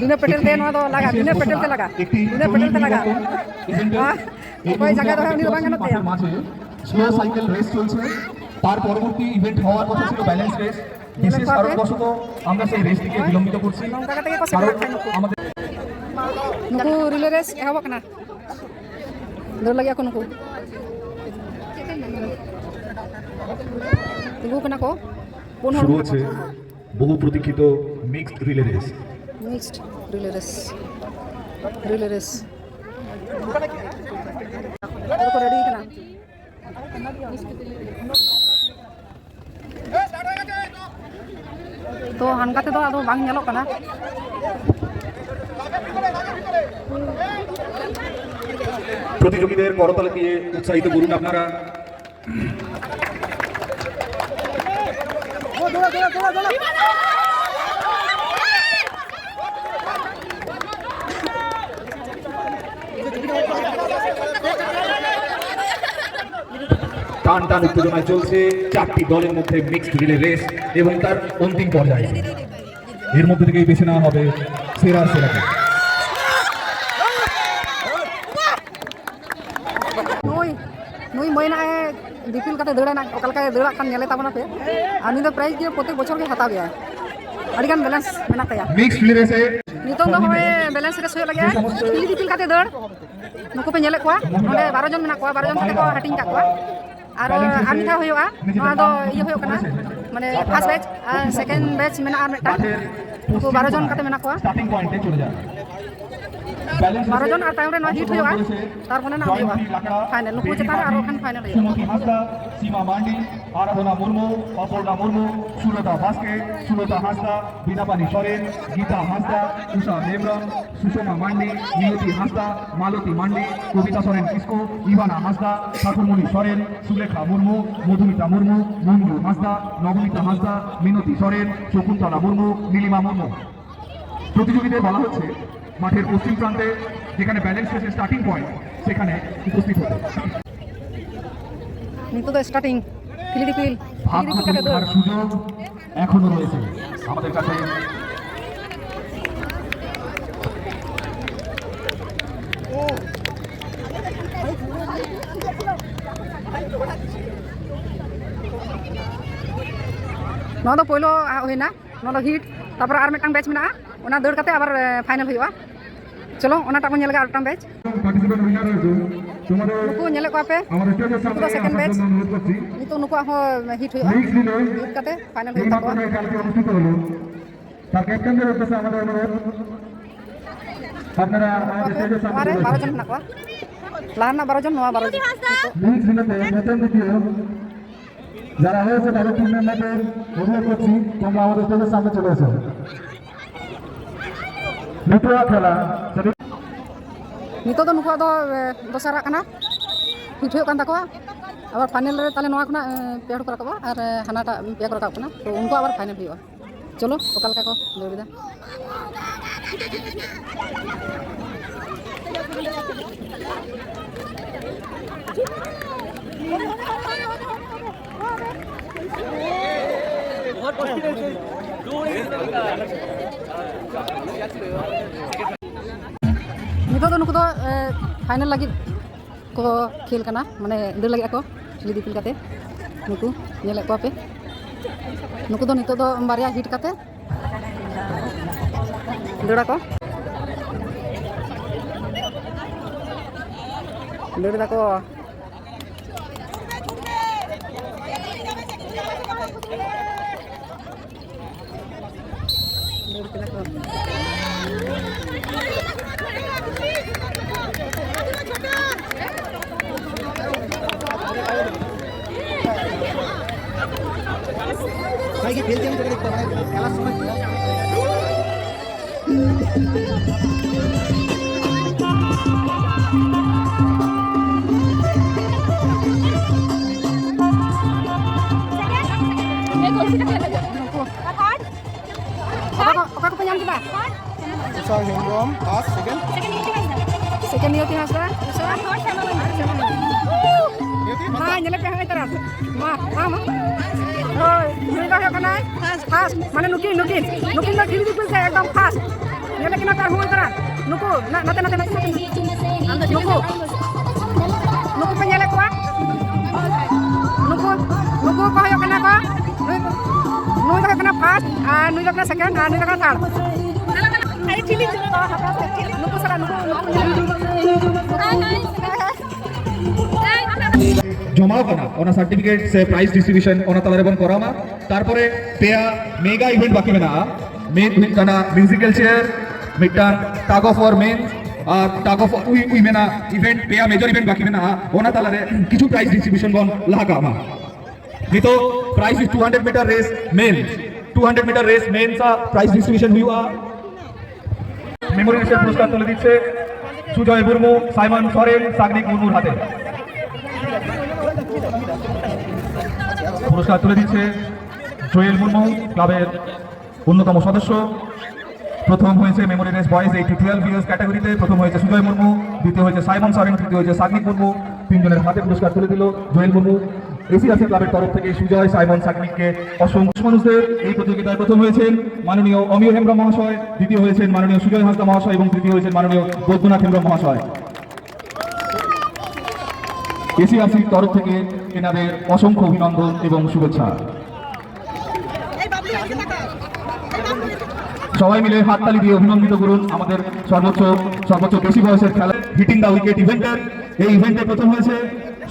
ᱵᱤᱱᱟᱹ ᱯᱮᱰᱮᱞ ᱛᱮ ᱱᱚᱣᱟ ᱫᱚ ᱞᱟᱜᱟ, ᱵᱤᱱᱟᱹ ᱯᱮᱰᱮᱞ ᱛᱮ ᱞᱟᱜᱟ, ᱵᱤᱱᱟᱹ ᱯᱮᱰᱮᱞ ᱛᱮ ᱞᱟᱜᱟ᱾ ᱟᱨ ᱚᱠᱚᱭ ᱡᱟᱸᱜᱟ ᱫᱚᱦᱚᱭ, ᱩᱱᱤ ᱫᱚ ᱵᱟᱝ ᱜᱟᱱᱚᱜ ᱛᱟᱭᱟ᱾ স্লো সাইকেল রেস চলছে। তার পরবর্তী ইভেন্ট হওয়ার কথা ছিল ব্যালেন্স রেস। বিশেষ কারণবশত আমরা সেই রেসটিকে বিলম্বিত করছি। ᱱᱚᱝᱠᱟ ᱠᱟᱛᱮ ᱜᱮᱠᱚ ᱥᱮᱴᱮᱨᱚᱜ ᱠᱷᱟᱱ ᱱᱩᱠᱩ᱾ ᱱᱩᱠᱩ ᱨᱤᱞᱮ ᱨᱮᱥ ᱮᱦᱚᱵᱚᱜ ᱠᱟᱱᱟ᱾ ᱫᱟᱹᱲ ᱞᱟᱹᱜᱤᱫ ᱟᱠᱚ ᱱᱩᱠᱩ᱾ ᱛᱤᱸᱜᱩ ᱠᱟᱱᱟ ᱠᱚ᱾ ᱯᱩᱱ ᱦᱚᱲ᱾ শুরু হচ্ছে বহু প্রতীক্ষিত mixed relay race. Mixed relay race. Relay race. ᱟᱫᱚ ᱠᱚ ᱨᱮᱰᱤ ᱠᱟᱱᱟ᱾ ᱛᱚ ᱦᱟᱱᱠᱟ ᱛᱮᱫᱚ ᱟᱫᱚ ᱵᱟᱝ ᱧᱮᱞᱚᱜ ᱠᱟᱱᱟ᱾ প্রতিযোগীদের করতালি দিয়ে উৎসাহিত করুন আপনারা। টান টান উত্তেজনায় চলছে চারটি দলের মধ্যে মিক্সড রিলে রেস এবং তার অন্তিম পর্যায়ে। এর মধ্যে থেকেই বেছে নেওয়া হবে সেরা সেরাকে। ᱱᱩᱭ, ᱱᱩᱭ ᱢᱟᱹᱭ ᱱᱟᱜ ᱮ ᱫᱤᱯᱤᱞ ᱠᱟᱛᱮ ᱫᱟᱹᱲᱟᱭ ᱱᱟᱜ, ᱚᱠᱟ ᱞᱮᱠᱟᱭ ᱫᱟᱹᱲᱟᱜ ᱠᱷᱟᱱ ᱧᱮᱞᱮ ᱛᱟᱵᱚᱱᱟ ᱯᱮ᱾ ᱟᱨ ᱩᱱᱤ ᱫᱚ ᱯᱨᱟᱭᱤᱡᱽ ᱜᱮ ᱯᱨᱚᱛᱮᱠ ᱵᱚᱪᱷᱚᱨ ᱜᱮ ᱦᱟᱛᱟᱣ ᱜᱮᱭᱟᱭ᱾ ᱟᱹᱰᱤ ᱜᱟᱱ ᱵᱮᱞᱮᱱᱥ ᱢᱮᱱᱟᱜ ᱛᱟᱭᱟ᱾ ᱢᱤᱠᱥᱰ ᱨᱤᱞᱮ ᱨᱮᱥ ᱮ ᱱᱤᱛᱚᱝ ᱫᱚ ᱦᱚᱸᱜᱼᱚᱭ ᱵᱮᱞᱮᱱᱥ ᱨᱮᱥ ᱦᱩᱭᱩᱜ ᱞᱟᱹᱜᱤᱫ᱾ ᱥᱮ ᱥᱚᱢᱚᱥᱛᱚ ᱛᱤ ᱫᱤᱯᱤᱞ ᱠᱟᱛᱮ ᱫᱟᱹᱲ᱾ ᱱᱩᱠᱩ ᱯᱮ ᱧᱮᱞᱮᱫ ᱠᱚᱣᱟ, ᱱᱚᱰᱮ ᱵᱟᱨᱚ ᱡᱚᱱ ᱢᱮᱱᱟᱜ ᱠᱚᱣᱟ, ᱵᱟᱨᱚ ᱡᱚᱱ ᱠᱟᱛᱮ ᱠᱚ ᱦᱟᱹᱴᱤᱧ ᱠᱟᱜ ᱠᱚᱣᱟ᱾ ᱟᱨ ᱟᱨ ᱢᱤᱫ ᱫᱷᱟᱣ ᱦᱩᱭᱩᱜᱼᱟ, ᱱᱚᱣᱟ ᱫᱚ ᱤᱭᱟᱹ ᱦᱩᱭᱩᱜ ᱠᱟᱱᱟ, ᱢᱟᱱᱮ ᱯᱷᱟᱨᱥᱴ ᱵᱮᱪ ᱟᱨ ᱥᱮᱠᱮᱱᱰ ᱵᱮᱪ ᱢᱮᱱᱟᱜᱼᱟ ᱟᱨ ᱢᱤᱫᱴᱟᱝ᱾ ᱱᱩᱠᱩ ᱵᱟᱨᱚ ᱡᱚᱱ ᱠᱟᱛᱮ ᱢᱮᱱᱟᱜ ᱠᱚᱣᱟ᱾ ᱥᱴᱟᱨᱴᱤᱝ ᱯᱚᱭᱮᱱᱴ ᱨᱮ ᱪᱚᱞᱮ ᱡᱟᱱᱟ᱾ ᱵᱟᱨᱚ ᱡᱚᱱ ᱟᱨ ᱛᱟᱭᱚᱢ ᱨᱮ ᱱᱚᱣᱟ ᱦᱤᱴ ᱦᱩᱭᱩᱜᱼᱟ, ᱛᱟᱨᱯᱚᱨᱮ ᱱᱟᱜ ᱦᱩᱭᱩᱜᱼᱟ ᱯᱷᱟᱭᱱᱮᱞ᱾ ᱱᱩᱠᱩ ᱪᱮᱛᱟᱱ ᱨᱮ ᱟᱨᱚ ᱠᱷᱟᱱ ᱯᱷᱟᱭᱱᱮᱞ ᱦᱩᱭᱩᱜᱼᱟ᱾ ᱥᱩᱢᱚᱛᱤ ᱦᱟᱸᱥᱫᱟ, ᱥᱤᱢᱟ ᱢᱟᱱᱰᱤ, ᱟᱨᱟᱫᱷᱚᱱᱟ ᱢᱩᱨᱢᱩ, ᱚᱯᱚᱨᱱᱟ ᱢᱩᱨᱢᱩ, ᱥᱩᱞᱚᱛᱟ ᱵᱟᱥᱠᱮ, ᱥᱩᱞᱚᱛᱟ ᱦᱟᱸᱥᱫᱟ, ᱵᱤᱱᱟᱯᱟᱱᱤ ᱥᱚᱨᱮᱱ, ᱜᱤᱛᱟ ᱦᱟᱸᱥᱫᱟ, ᱩᱥᱟ ᱦᱮᱢᱵᱨᱚᱢ, ᱥᱩᱥᱚᱢᱟ ᱢᱟᱱᱰᱤ, ᱢᱤᱱᱚᱛᱤ ᱦᱟᱸᱥᱫᱟ, ᱢᱟᱞᱚᱛᱤ ᱢᱟᱱᱰᱤ, ᱠᱚᱵᱤᱛᱟ ᱥᱚᱨᱮᱱ ᱠᱤᱥᱠᱩ, ᱤᱵᱟᱱᱟ ᱦᱟᱸᱥᱫᱟ, ঠাকুরমণি সরেন, সুলেখা মুর্মু, মধুমিতা মুর্মু, মঞ্জু হাঁসদা, নবনীতা হাঁসদা, মিনতি সরেন, শকুন্তলা মুর্মু, নীলিমা মুর্মু। প্রতিযোগীদের বলা হচ্ছে মাঠের পশ্চিম প্রান্তে, যেখানে ব্যালেন্স স্টেশন স্টার্টিং পয়েন্ট, সেখানে উপস্থিত হতে। ᱱᱤᱛᱚᱜ ᱫᱚ starting, field field, field field ᱠᱟᱛᱮ ᱫᱟᱹᱲ᱾ ᱥᱩᱡᱳᱜᱽ ᱮᱠᱷᱚᱱᱳ ᱨᱚᱭᱮᱥᱮ ᱟᱢᱟᱫᱮᱨ ᱠᱟᱪᱷᱮ। ᱱᱚᱣᱟ ᱫᱚ ᱯᱳᱭᱞᱳ ᱦᱩᱭᱱᱟ, ᱱᱚᱣᱟ ᱫᱚ ᱦᱤᱴ, ᱛᱟᱨᱯᱚᱨᱮ ᱟᱨ ᱢᱤᱫᱴᱟᱝ ᱵᱮᱪ ᱢᱮᱱᱟᱜᱼᱟ, ᱚᱱᱟ ᱫᱟᱹᱲ ᱠᱟᱛᱮ ᱟᱵᱟᱨ ᱯᱷᱟᱭᱱᱮᱞ ᱦᱩᱭᱩᱜᱼᱟ᱾ ᱪᱚᱞᱚ, ᱚᱱᱟᱴᱟᱜ ᱵᱚᱱ ᱧᱮᱞ ᱞᱮᱜᱟ, ᱟᱨ ᱢᱤᱫᱴᱟᱝ ᱵᱮᱪ᱾ ᱱᱩᱠᱩ ᱧᱮᱞᱮᱫ ᱠᱚᱣᱟ ᱯᱮ, ᱱᱩᱠᱩ ᱫᱚ ᱥᱮᱠᱮᱱᱰ ᱵᱮᱪ᱾ ᱱᱤᱛᱚᱜ ᱱᱩᱠᱩᱣᱟᱜ ᱦᱚᱸ ᱦᱤᱴ ᱦᱩᱭᱩᱜᱼᱟ᱾ ᱱᱚᱣᱟ ᱨᱮ ᱵᱟᱨᱚ ᱡᱚᱱ ᱢᱮᱱᱟᱜ ᱠᱚᱣᱟ, ᱞᱟᱦᱟ ᱨᱮᱱᱟᱜ ᱵᱟᱨᱚ ᱡᱚᱱ, ᱱᱚᱣᱟ ᱵᱟᱨᱚ ᱡᱚᱱ᱾ যারা হয়েছে তাদের টিম মেম্বারদের অনুরোধ করছি, তোমরা আমাদের স্টেজের সামনে চলে এসো। নিত্য খেলা। ᱱᱤᱛᱚᱜ ᱫᱚ ᱱᱩᱠᱩᱣᱟᱜ ᱫᱚ ᱮ, ᱫᱚᱥᱟᱨᱟᱜ ᱠᱟᱱᱟ, ᱦᱤᱴ ᱦᱩᱭᱩᱜ ᱠᱟᱱ ᱛᱟᱠᱚᱣᱟ᱾ ᱟᱵᱟᱨ ᱯᱷᱟᱭᱱᱮᱞ ᱨᱮ ᱛᱟᱦᱞᱮ ᱱᱚᱣᱟ ᱠᱷᱚᱱᱟᱜ ᱮ, ᱯᱮ ᱦᱚᱲ ᱠᱚ ᱨᱟᱠᱟᱵᱼᱟ ᱟᱨ ᱮ, ᱦᱟᱱᱟᱴᱟᱜ ᱯᱮᱭᱟ ᱠᱚ ᱨᱟᱠᱟᱵ ᱠᱟᱱᱟ, ᱛᱚ ᱩᱱᱠᱩ ᱟᱵᱟᱨ ᱯᱷᱟᱭᱱᱮᱞ ᱦᱩᱭᱩᱜᱼᱟ᱾ ᱪᱚᱞᱚ, ᱚᱠᱟ ᱞᱮᱠᱟ ᱠᱚ ᱫᱟᱹᱲ ᱮᱫᱟ᱾ ᱱᱤᱛᱚᱜ ᱫᱚ ᱱᱩᱠᱩ ᱫᱚ ᱮ, ᱯᱷᱟᱭᱱᱮᱞ ᱞᱟᱹᱜᱤᱫ ᱠᱚ ᱠᱷᱮᱞ ᱠᱟᱱᱟ, ᱢᱟᱱᱮ ᱫᱟᱹᱲ ᱞᱟᱹᱜᱤᱫ ᱟᱠᱚ ᱥᱤᱞᱤ ᱫᱤᱯᱤᱞ ᱠᱟᱛᱮ᱾ ᱱᱩᱠᱩ ᱧᱮᱞᱮᱫ ᱠᱚᱣᱟ ᱯᱮ, ᱱᱩᱠᱩ ᱫᱚ ᱱᱤᱛᱚᱜ ᱫᱚ ᱵᱟᱨᱭᱟ ᱦᱤᱴ ᱠᱟᱛᱮ ᱫᱟᱹᱲ ᱟᱠᱚ, ᱫᱟᱹᱲ ᱫᱟᱠᱚ᱾ ᱫᱟᱹᱲ ᱠᱮᱫᱟ ᱠᱚ᱾ ভাই, কি খেলতে আমি তোকে দেখতে পাবো না। খেলার সময় ᱚᱠᱟ ᱠᱚ, ᱚᱠᱟ ᱠᱚᱯᱮ ᱧᱟᱢ ᱠᱮᱫᱟ? ᱥᱚᱨ ᱦᱮᱢᱵᱨᱚᱢ, first, second. Second ᱱᱤᱭᱚᱛᱤ ᱦᱟᱸᱥᱫᱟ. ᱢᱟ, ᱧᱮᱞᱮ ᱯᱮ ᱦᱟᱸᱜ ᱛᱟᱨᱟ. ᱢᱟ, ᱢᱟ, ᱢᱟ. ᱦᱳᱭ, ᱱᱩᱭ ᱫᱚ ᱦᱩᱭᱩᱜ ᱠᱟᱱᱟᱭ first, ᱢᱟᱱᱮ ᱱᱩᱠᱤᱱ, ᱱᱩᱠᱤᱱ, ᱱᱩᱠᱤᱱ ᱫᱚ ᱴᱷᱤᱠ ᱫᱤᱠᱩ ᱥᱮ ᱮᱠᱫᱚᱢ first. ᱧᱮᱞᱮ ᱠᱤᱱᱟ ᱠᱟᱨ ᱦᱩᱭ ᱛᱟᱨᱟ. ᱱᱩᱠᱩ, ᱱᱟ-, ᱱᱟᱛᱮ, ᱱᱟᱛᱮ, ᱱᱟᱛᱮ, ᱱᱟᱛᱮ. ᱱᱩᱠᱩ, ᱱᱩᱠᱩ ᱯᱮ ᱧᱮᱞᱮᱫ ᱠᱚᱣᱟ? ᱱᱩᱠᱩ, ᱱᱩᱠᱩ ᱠᱚ ᱦᱩᱭᱩᱜ ᱠᱟᱱᱟ ᱠᱚ, ᱱᱩᱭ, ᱱᱩᱭ ᱫᱚ ᱦᱩᱭᱩᱜ ᱠᱟᱱᱟ first, ᱟᱨ ᱱᱩᱭ ᱫᱚ ᱦᱩᱭᱩᱜ ᱠᱟᱱᱟ second, ᱟᱨ ᱱᱩᱭ ᱫᱚ ᱦᱩᱭᱩᱜ ᱠᱟᱱᱟ third. ᱱᱩᱠᱩ ᱥᱟᱞᱟᱜ ᱱᱩᱠᱩ, ᱱᱩᱠᱩ ᱡᱚᱢᱟᱣ ᱠᱟᱱᱟ, ᱚᱱᱟ certificate ᱥᱮ prize distribution ᱚᱱᱟ ᱛᱟᱞᱟ ᱨᱮᱵᱚᱱ ᱠᱚᱨᱟᱣ ᱢᱟ᱾ ᱛᱟᱨᱯᱚᱨᱮ ᱯᱮᱭᱟ mega event ᱵᱟᱹᱠᱤ ᱢᱮᱱᱟᱜᱼᱟ᱾ ᱢᱤᱫ ᱦᱩᱭᱩᱜ ᱠᱟᱱᱟ musical chair, ᱢᱤᱫᱴᱟᱝ tug of war men, R tug of war ᱩᱭ, ᱩᱭ ᱢᱮᱱᱟ event, ᱯᱮᱭᱟ major event ᱵᱟᱹᱠᱤ ᱢᱮᱱᱟᱜᱼᱟ᱾ ᱚᱱᱟ ᱛᱟᱞᱟᱨᱮ ᱠᱤᱪᱷᱩ prize distribution ᱵᱚᱱ ᱞᱟᱦᱟ ᱠᱟᱜ ᱢᱟ᱾ ᱱᱤᱛᱚᱜ prize is two hundred meter race men, two hundred meter race men ᱟᱜ prize distribution ᱦᱩᱭᱩᱜᱼᱟ᱾ ᱢᱮᱢᱳᱨᱤᱭᱟᱞ পুরস্কার তুলে দিচ্ছে সুজয় মুর্মু, সাইমন সরেন, সাগনিক মুর্মুর হাতে। পুরস্কার তুলে দিচ্ছে জুয়েল মুর্মু, ক্লাবের অন্যতম সদস্য। প্রথম হয়েছে memory race boys eight to twelve years ক্যাটাগরিতে, প্রথম হয়েছে সুজয় মুর্মু, দ্বিতীয় হয়েছে সাইমন সরেন, তৃতীয় হয়েছে সাগনিক মুর্মু। তিনজনের হাতে পুরস্কার তুলে দিল জুয়েল মুর্মু। এসিআরসি ক্লাবের তরফ থেকে সুজয়, সাইমন, সাগনিককে অসংখ্য মানুষদের এই প্রতিযোগিতায় প্রথম হয়েছেন মাননীয় অমিয় হেমব্রম মহাশয়, দ্বিতীয় হয়েছেন মাননীয় সুজয় হাঁসদা মহাশয় এবং তৃতীয় হয়েছেন মাননীয় বৈদ্যনাথ হেমব্রম মহাশয়। এসিআরসির তরফ থেকে এনাদের অসংখ্য অভিনন্দন এবং শুভেচ্ছা। সবাই মিলে হাততালি দিয়ে অভিনন্দিত করুন আমাদের সর্বোচ্চ, সর্বোচ্চ বেশি বয়সের খেলা হিটিং দ্য উইকেট ইভেন্টের। এই ইভেন্টে প্রথম হয়েছে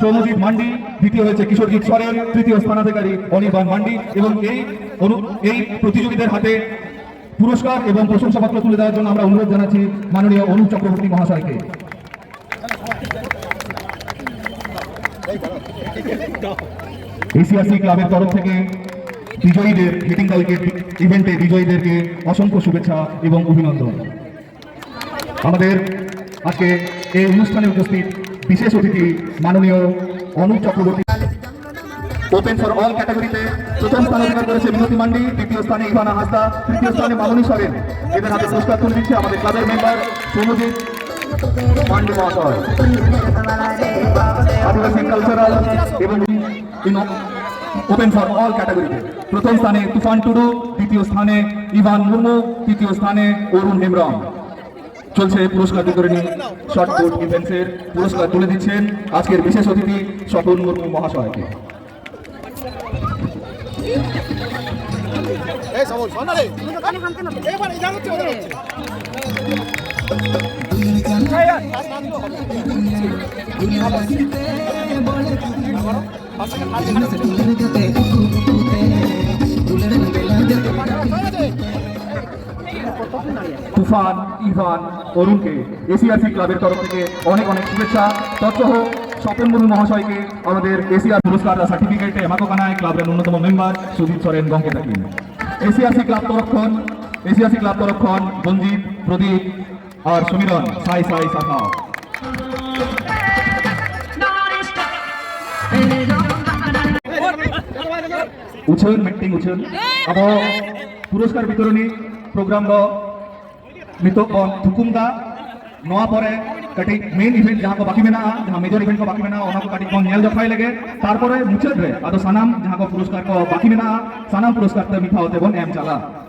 সৌম্যজিৎ মান্ডি, দ্বিতীয় হয়েছে কিশোরজিৎ সরেন, তৃতীয় স্থানাধিকারী অনির্বাণ মান্ডি। এবং এই অনু-, এই প্রতিযোগীদের হাতে পুরস্কার এবং প্রশংসাপত্র তুলে দেওয়ার জন্য আমরা অনুরোধ জানাচ্ছি মাননীয় অনুপ চক্রবর্তী মহাশয়কে। এসিআরসি ক্লাবের তরফ থেকে বিজয়ীদের, হিটিং কালকের ইভেন্টে বিজয়ীদেরকে অসংখ্য শুভেচ্ছা এবং অভিনন্দন। আমাদের আজকে এই অনুষ্ঠানে উপস্থিত বিশেষ অতিথি মাননীয় Anup Chakraborty. Open for all ক্যাটাগরিতে প্রথম স্থান অধিকার করেছে মিনতি মান্ডি, দ্বিতীয় স্থানে ইভানা হাসদা, তৃতীয় স্থানে মামনি সরেন। এদের হাতে পুরস্কার তুলে দিচ্ছে আমাদের ক্লাবের মেম্বার সৌম্যজিৎ মান্ডি মহাশয়। আদিবাসী কালচারাল এবং ওপেন ফর অল ক্যাটাগরিতে প্রথম স্থানে তুফান টুডু, দ্বিতীয় স্থানে ইভান মুর্মু, তৃতীয় স্থানে অরুণ হেমব্রম। চলছে পুরস্কার বিতরণী। শর্ট পুট ইভেন্টসের পুরস্কার তুলে দিচ্ছেন আজকের বিশেষ অতিথি স্বপন মুর্মু মহাশয়কে। তুফান, ইভান, অরুণকে এসিআরসি ক্লাবের তরফ থেকে অনেক অনেক শুভেচ্ছা। তৎসহ স্বপন মুর্মু মহাশয়কে আমাদের এসিআর পুরস্কার সার্টিফিকেট ᱮᱢᱟ ᱠᱚ ᱠᱟᱱᱟᱭ ᱠᱞᱟᱵᱽ ᱨᱮᱱ ᱚᱱᱱᱚᱛᱚᱢ ᱢᱮᱢᱵᱟᱨ ᱥᱩᱡᱤᱛ ᱥᱚᱨᱮᱱ ᱜᱚᱢᱠᱮ ᱛᱟᱹᱠᱤᱱ᱾ ᱮᱥᱤᱟᱨᱥᱤ ᱠᱞᱟᱵᱽ ᱛᱚᱨᱚᱯ ᱠᱷᱚᱱ, ᱮᱥᱤᱟᱨᱥᱤ ᱠᱞᱟᱵᱽ ᱛᱚᱨᱚᱯ ᱠᱷᱚᱱ ᱵᱚᱱᱡᱤᱛ, ᱯᱨᱚᱫᱤᱯ ᱟᱨ ᱥᱩᱢᱤᱨᱚᱱ ᱥᱟᱭ ᱥᱟᱭ ᱥᱟᱨᱦᱟᱣ᱾ ᱩᱪᱷᱟᱹᱱ, ᱢᱤᱫᱴᱤᱝ ᱩᱪᱷᱟᱹᱱ᱾ ᱟᱵᱚ ᱯᱩᱨᱚᱥᱠᱟᱨ ᱵᱤᱛᱚᱨᱚᱱᱤ ᱯᱨᱳᱜᱨᱟᱢ ᱫᱚ ᱱᱤᱛᱚᱜ ᱵᱚᱱ ᱛᱷᱩᱠᱩᱢ ᱫᱟ᱾ ᱱᱚᱣᱟ ᱯᱚᱨᱮ ᱠᱟᱹᱴᱤᱡ ᱢᱮᱱ ᱤᱵᱷᱮᱱᱴ ᱡᱟᱦᱟᱸ ᱠᱚ ᱵᱟᱹᱠᱤ ᱢᱮᱱᱟᱜᱼᱟ, ᱡᱟᱦᱟᱸ ᱢᱮᱡᱚᱨ ᱤᱵᱷᱮᱱᱴ ᱠᱚ ᱵᱟᱹᱠᱤ ᱢᱮᱱᱟᱜᱼᱟ, ᱚᱱᱟ ᱠᱚ ᱠᱟᱹᱴᱤᱡ ᱵᱚᱱ ᱧᱮᱞ ᱡᱚᱠᱷᱟᱭ ᱞᱮᱜᱮ᱾ ᱛᱟᱨᱯᱚᱨᱮ ᱢᱩᱪᱟᱹᱫ ᱨᱮ ᱟᱫᱚ ᱥᱟᱱᱟᱢ ᱡᱟᱦᱟᱸ ᱠᱚ ᱯᱩᱨᱚᱥᱠᱟᱨ ᱠᱚ ᱵᱟᱹᱠᱤ ᱢᱮᱱᱟᱜᱼᱟ, ᱥᱟᱱᱟᱢ ᱯᱩᱨᱚᱥᱠᱟᱨ ᱛᱮ ᱢᱤᱫ ᱫᱷᱟᱣ ᱛᱮᱵᱚᱱ ᱮᱢ ᱪᱟᱞᱟᱜᱼᱟ᱾